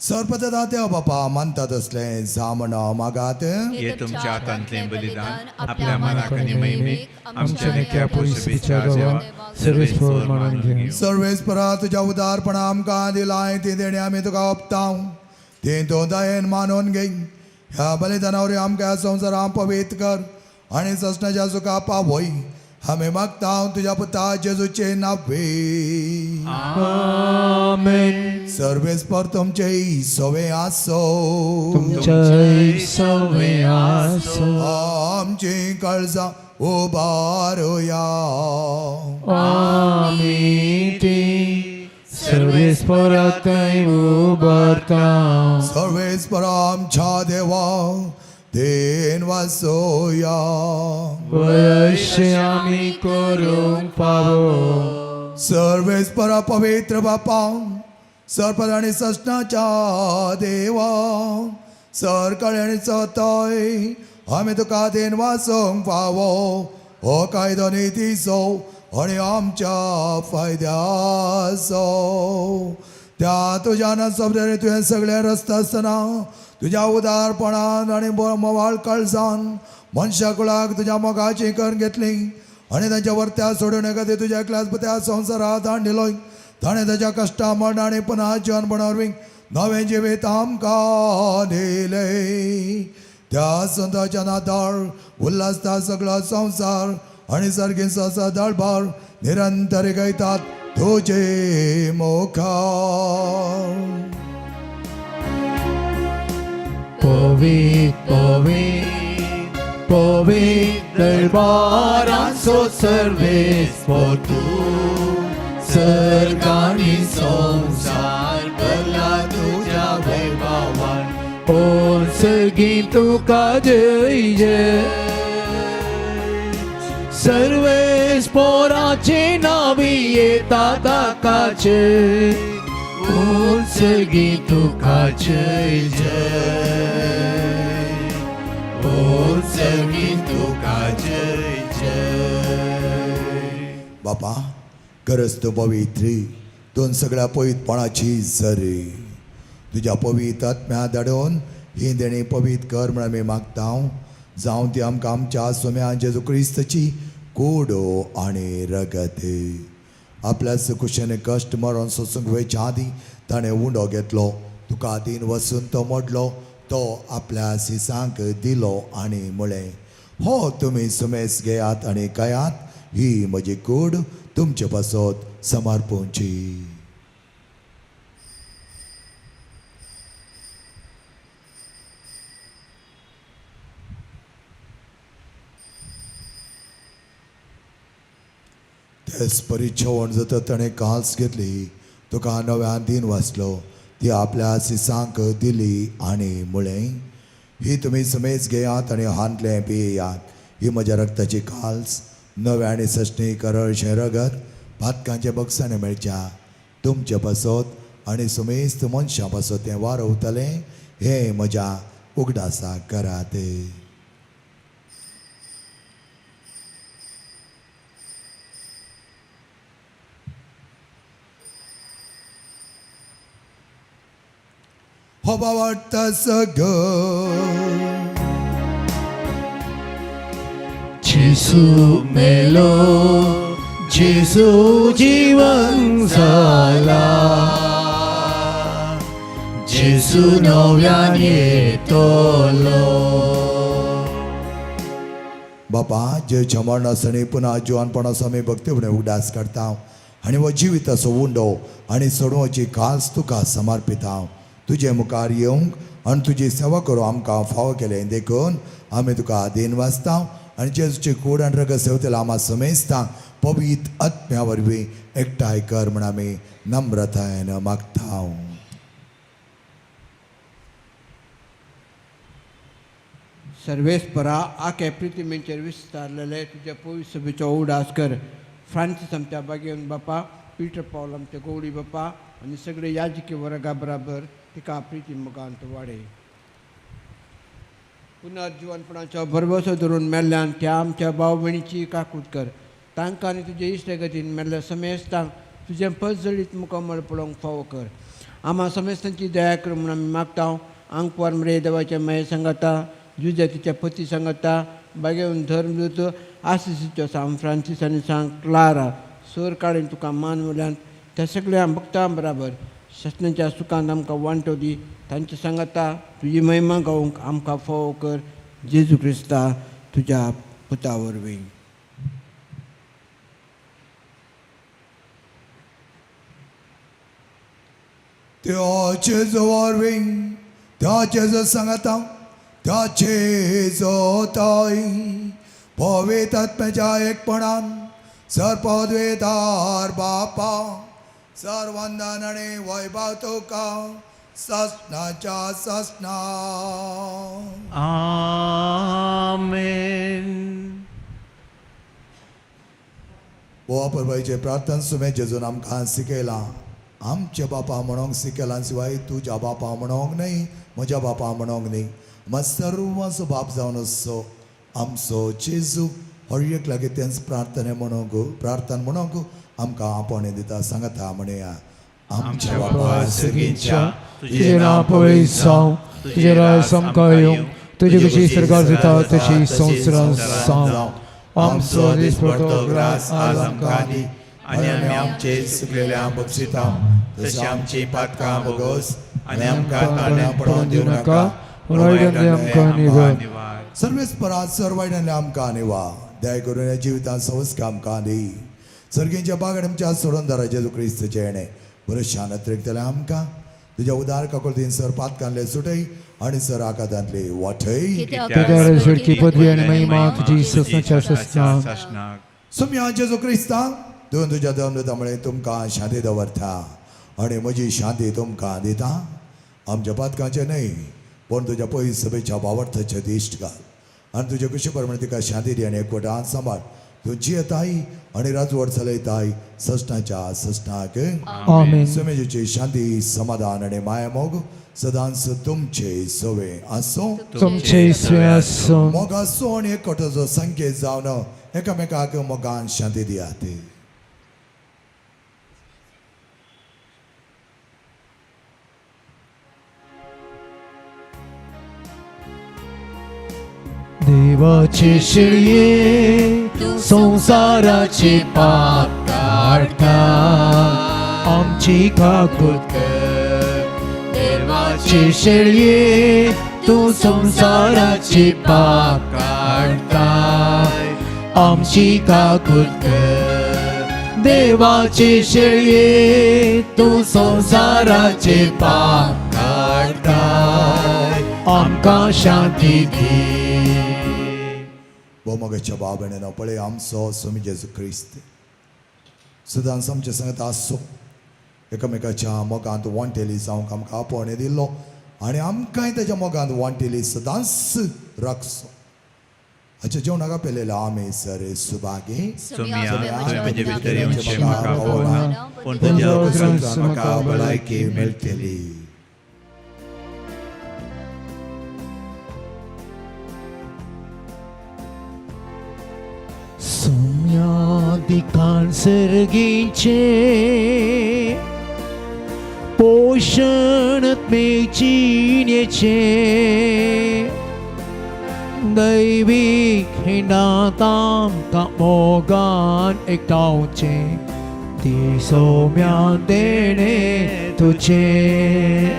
सरपदा देव बापा मानतात असलें जामण मागात. हे तुमच्या हातांतलें बलिदान आपल्या मनाक आनी महिमेक आमच्या निक्या पुरुषीच्या देवा सर्वेस्पर मानून घेवं. सर्वेस्परा तुज्या उदारपणा आमकां दिलाय ती देणी आमी तुका ओंपता, ती तूं दयेन मानून घे. ह्या बलिदाना वरवीं आमकां ह्या संवसारांत पवित्र कर आनी ससनाच्या सुखा पावय, आमी मागता तुज्या पुता जेजूचे नावे. आमेन. सर्वेस्पर तुमचे सवे आसो. तुमच्याय सवे आसो. आमची काळजां उबारुया. आमी ती सर्वेस्परा थंय उबारता. सर्वेस्पर आमच्या देवा then वासोया. वयशे आमी करूंक फावो. सर्वेस्पर पवित्र बापा, सरपद आनी ससनाच्या देवा, सरकळे आनी चतय आमी तुका then वाचोवंक फावो. हो कायदो नितीचो आनी आमच्या फायद्याचो. त्या तुज्या नासबरे तुवें सगळें रस्ता आसतना तुज्या उदारपणान आनी मोवाळ काळजान मनशा कुळाक तुज्या मोगाची करून घेतली आनी तांच्या वर्त्या सोडून एखादी तुज्या एकल्याच त्या संवसारात हाडिलो. ताणें ताच्या कश्टा मरण आनी पुनः जिवनपणा वरवीं नवें जिवीत आमकां दिलें. त्या संताच्या नाताळ उल्हासता सगळो संवसार आनी सारकी ससा दळभार निरंतर गायतात तुजे मुखार. पवित्र पवित्र पवित्र दरबारांचो सर्वेस्पर तूं, सर्ग आनी संवसार भरला तुज्या वैभवान. ओ सर्गी तुका जय जय, सर्वेस्पराचे नावी येता ताकाचे. ओ सर्गी तुका जय जय, ओ सर्गी तुका जय जय. बापा गरज तूं पवित्री, दोन सगळ्या पवित्रपणाची जरी तुज्या पवित्र आत्म्या धाडून ही देणी पवित्र कर म्हण आमी मागता. जावं ती आमकां आमच्या सोम्या जेजू क्रिस्ताची कोडो आनी रगत. आपल्या सुकुशेन कश्ट मरण सोसूंक वयच्या आदीं ताणें उंडो घेतलो, तुका दीन वसून तो मोडलो, तो आपल्या सिसांक दिलो आनी म्हळें, हो तुमी सुमेस घेयात आनी खायात, ही म्हजी कूड तुमचे पासत समर्पूंची. तेच परी जेवण जाता ताणें काल्स घेतली, तुका नव्यान दीन वाचलो, ती आपल्या सिसांक दिली आनी म्हळें, ही तुमी समेज घेयात आनी हांतलें पियेयात, ही म्हज्या रक्ताची काल्स, नव्या आनी सश्णी करळशें रगत पातकांचे बक्षाणे मेळच्या तुमचे पासत आनी सुमेस्त मनशां पासत तें वारवतलें, हें म्हज्या उगडासाक करात. हो वाटता सगळं जेसू मेलो, जेसू जीवन जाला, जेसू नव्यान येतलो. बापा जे मरणासणी पुन्हा जिवानपणाचो आमी भक्तीपणे उगडास करता आनी हो जिविताचो उंडो आनी सोडोवची खास तुका समर्पिता. तुजे मुखार येवंक आनी तुजी सेवा करूं आमकां फावो केलें देखून आमी तुका आदीन वाचता आनी जेजूची कूड आनी रगत सेवतेला आमा समेजता पवित्र आत्म्या वरवीं एकठांय कर म्हण आमी नम्रतायेन मागता. सर्वेस्परा आखे प्रितिमेचेर विस्तारलेले तुज्या पवित्र सभेचो उडास कर. फ्रांसीस आमच्या बागेवन बापा, पीटर पावल आमच्या गौडी बापा आनी सगळे याजकी वर्गा बराबर तिका प्रिती मुखांत वाडय. पुनर्जिवनपणाचो भरवसो धरून मेल्ल्यान त्या आमच्या भाव भयणीची काकूत कर. तांकां आनी तुजे इश्टगतीन मेल्ल्या समेस्तांक तुजें पजळीत मुखामळ पळोवंक फावो कर. आमा समेस्तांची दया कर म्हूण आमी मागता. आंकवार मरे देवाच्या माये सांगाता, जुजा तिच्या पती सांगाता, बागेवन धर्मदूत आसिसीचो सांग फ्रांसीस आनी सांग क्लारा सर काडून तुका मान वल्यान त्या सगळ्या भक्तां बराबर शासनाच्या सुखांत आमकां वांटो दी. तांचे सांगाता तुजी महिमा गावंक आमकां फावो कर. जेजू क्रिस्ता तुज्या पुता वरवीं. त्या जेजू वरवीं, त्या जेजू सांगाता, त्या जेजू ताई पवित्र आत्म्याच्या एकपणान सर्पद्वेदार बापा सर्वंदन आनी वैभव तुका ससनाच्या ससना. आमेन. बोवा परबाईचे प्रार्थना सुमे जेजून आमकां शिकयलां. आमच्या बापा म्हणोंक शिकयलां शिवाय तुज्या बापा म्हणोंक न्हय, म्हज्या बापा म्हणोंक न्हय. मात सर्वांचो बाप जावन आसचो आमचो जेजू हर एक लागीं तेंच प्रार्थना म्हणोंक प्रार्थना म्हणोंक आमकां आपोवणें दिता. सांगता म्हणया, आमच्या बापा सगळींच्या तुजें नांव पवित्र जावं, तुजें राज आमकां येवं, तुजी कशी सरकार जाता तशी संवसारांत जावं. आमचो दिसपडतो ग्रास आज आमकां दी आनी आमी आमचे चुकलेल्या बक्षिता तशी आमची पातकां भोगोस आनी आमकां ताणें पडोवन दिवं नाका, पूण वायटांतलें आमकां निवार. सर्वेस्परात सर्वायणांतलें आमकां निवा दया करून ह्या जिवितांत संस्कार आमकां दी. सर्गींच्या बागड आमच्या सोडून जेजू क्रिस्तचें येणें बरें शान त्रेकतलें आमकां तुज्या उदार काकुळतीन सर पातकांतले सुटय आनी सर आकातांतले वाटय. कित्याक सुटकी पदवी आनी महिमा तुजी ससनाच्या ससना. सासणाक. सुम्या जेजू क्रिस्ता तूं तुज्या दमदता तुमकां शांती दवरता आनी म्हजी शांती तुमकां दिता. आमच्या पातकांचें न्हय पूण तुज्या पयस सभेच्या बावर्थाचे दिश्ट घाल आनी तुज्या कुशी प्रमाणे तिका शांती दी आनी एकवटान सांबाळ. तूं जियेताय आनी राजवट चलयताय ससनाच्या ससनाक. आमेन. सुमेजीची शांती समाधान आनी मायामोग सदांच तुमचे सवे आसूं. तुमचे स्वे आसूं. मोग आसूं आनी एकवटाचो संकेत जावन एकामेकाक मोगान शांती दियात. देवाचे शिळये संवसाराचे पाप काडटा, आमची काकूत कर. देवाचे शेळये तूं संवसाराचे पाप काडटा, आमची काकूत कर. देवाचे शेळये तूं संवसाराचे पाप काडटा, आमकां शांती दी. भोमोगाच्या बाबेणेनो पळय आमचो स्वामी जेजू क्रिस्त सदांच आमच्या सांगत आसचो. एकामेकाच्या मोगांत वांटेली जावंक आमकां आपोवणें दिल्लो आनी आमकांय ताच्या मोगांत वांटेली सदांच राखचो. हाच्या जेवणाक आपयलेलो आमी सर सुभागी. सोम्या, तुवें म्हजे भितर येवचें म्हाका फावना, पूण तुज्या उपरांत म्हाका भलायकी मेळटली. सोम्या दिकान सर्गीचे पोशण जिणेचे दैवीक हिणांत आमकां मोगान एकठांवचें ती सोम्या देणें तुजें.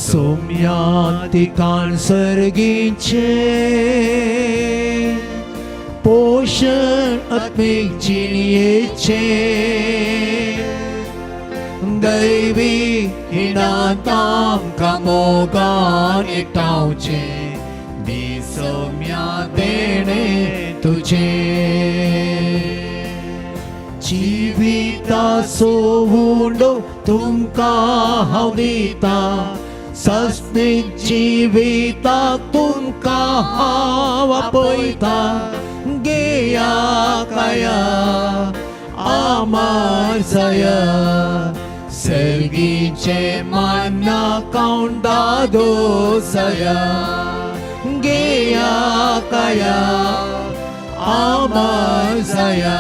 सोम्या दिकान सर्गीचे पोशण आत्मीक जिणेचें दैवी हिणांत आमकां मोगान एकठांवचें दी सोम्या देणें तुजें. जिविताचो उंडो तुमकां हांव दितां, सासणीक जिविताक तुमकां हांव आपयता घेया काया आमार जाया सर्गीचे मान्ना कावंडा दोसया घेया काया आमार जाया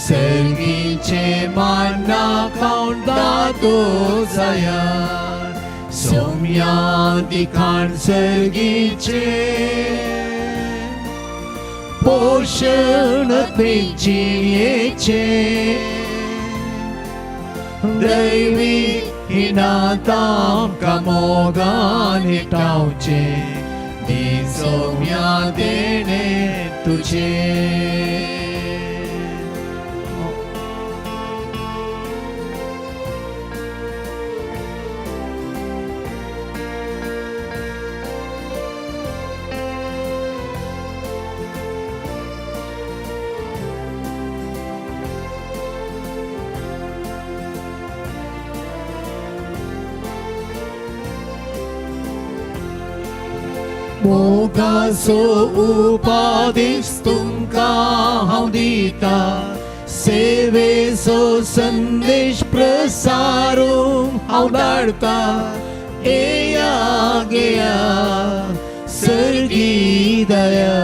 सर्गीचे मान्ना कावंडा दोसया सोम्या दिखाण सर्गीचे पोषण जियेचे दैवी हिनाताम मोगान टावचे दी सोम्या देणे तुझे. मोगाचो उपादेश तुमकां हांव दिता सेवेचो संदेश प्रसारूंक हांव धाडटा येया घेया सर्गी दया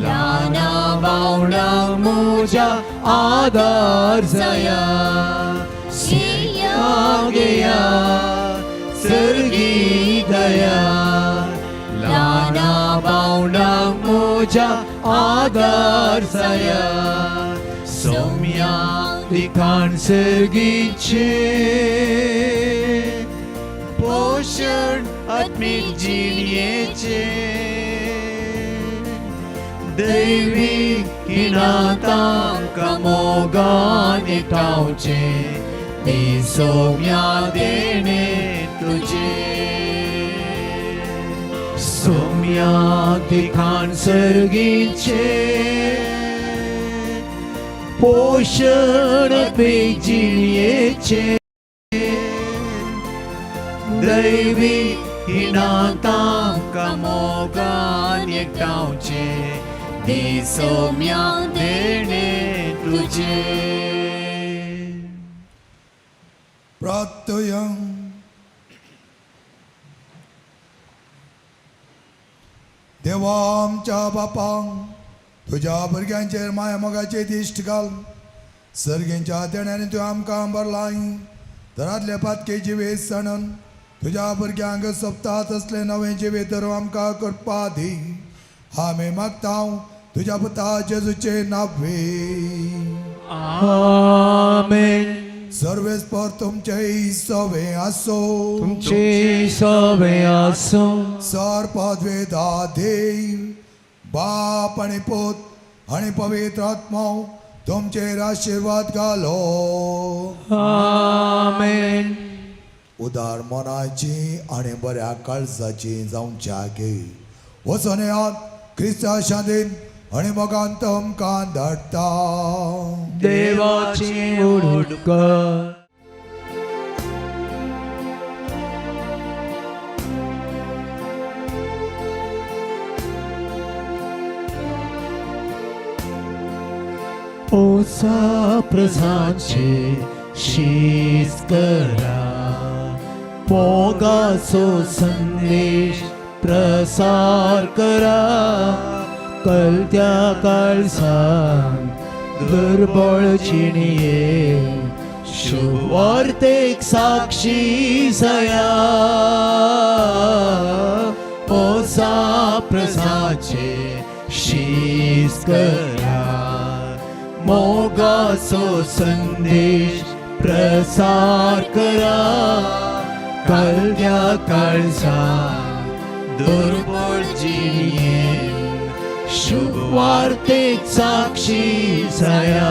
ल्हाना बावणां म्हज्या आदार जाया येया घेया सर्गी दया ल्हाना बावणां म्हज्या आदार जाया सोम्या दिखाण सर्गीचे पोशण आत्मीक जिणयेचे दैवी हिणातांकां मोगान एकठांवचे दी सोम्या देणे तुझे सोम्या दिखाण सर्गीचे पोशण जिणयेचे दैवी हिणातांकां मोगान एकठांवचे दी सोम्या देणे तुझे. प्रार्थया. देवा आमच्या बापांक तुज्या भुरग्यांचेर माया मोगाचे दिश्ट घाल सर्गींच्या देण्याने तुवें आमकां भरलाय दरांतले पातके जिवीत सणून तुज्या भुरग्यांक सोबता तसलें नवें जिवीत धरून आमकां करपा दी आमी मागता तुज्या पुता जेजूचे नावे. आमेन. सर्वेस्पर तुमचे सवे आसो तुमचे सवे आसूं. सर पदवेदा देव बाप आनी पूत आनी पवित्र आत्मो तुमचेर आशिर्वाद घालो. आमेन. उदार मनाची आनी बऱ्या काळजाची जावच्या गे वचोन येयात क्रिस्ता शांतीन आनी मोगान तुमकां धाडटा. देवाची उडकर. ओसा प्रजांचे शीस करा मोगाचो संदेश प्रसार करा कलत्या काळसान दुर्बळ जिणये शुभवार्तेक साक्षी जाया ओसा प्रजाचे शीस करा मोगाचो संदेश प्रसार करा कलत्या काळसान दुर्बळ जिणये शुभवार्तेक साक्षी जाया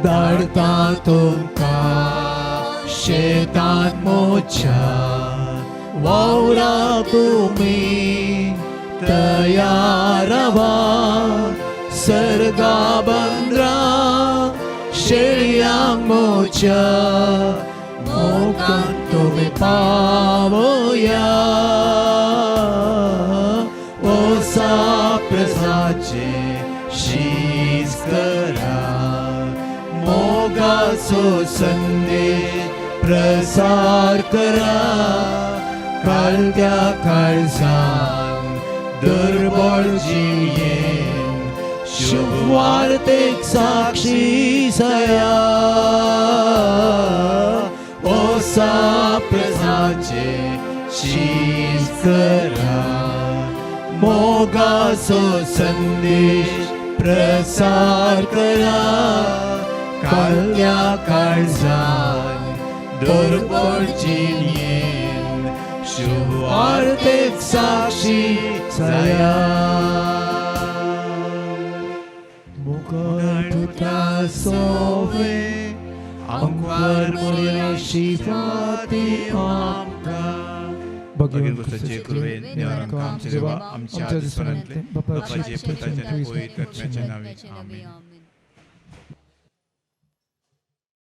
धाडता तुमकां शेतान मोच्या वावरा तुमी तयार रावा सर्गा बंदरा शेळयांक मोच्या मोगान तुमी पावया ओसा प्रसाचे शीस करा मोगाचो संदेश प्रसार करा काळत्या काळजान दुर्बळ जियेन शुभवार्तेक साक्षी सया ओसा प्रसाचे शीस करा मोगाचो संदेश प्रसार करा काळ्या काळजान दुर्बळ जिणेन शुभवार्तेक साक्षी सया मुखार पुता सोवे आंकवार मोरया शिफाती आमकां भगीन क्रिस्ताचे कृपेन देवान आमकां आमच्या देवा आमच्या दिसपणांतले बापाचे पुताचे आनी पवित्र आत्म्याच्या नांवी आमेन.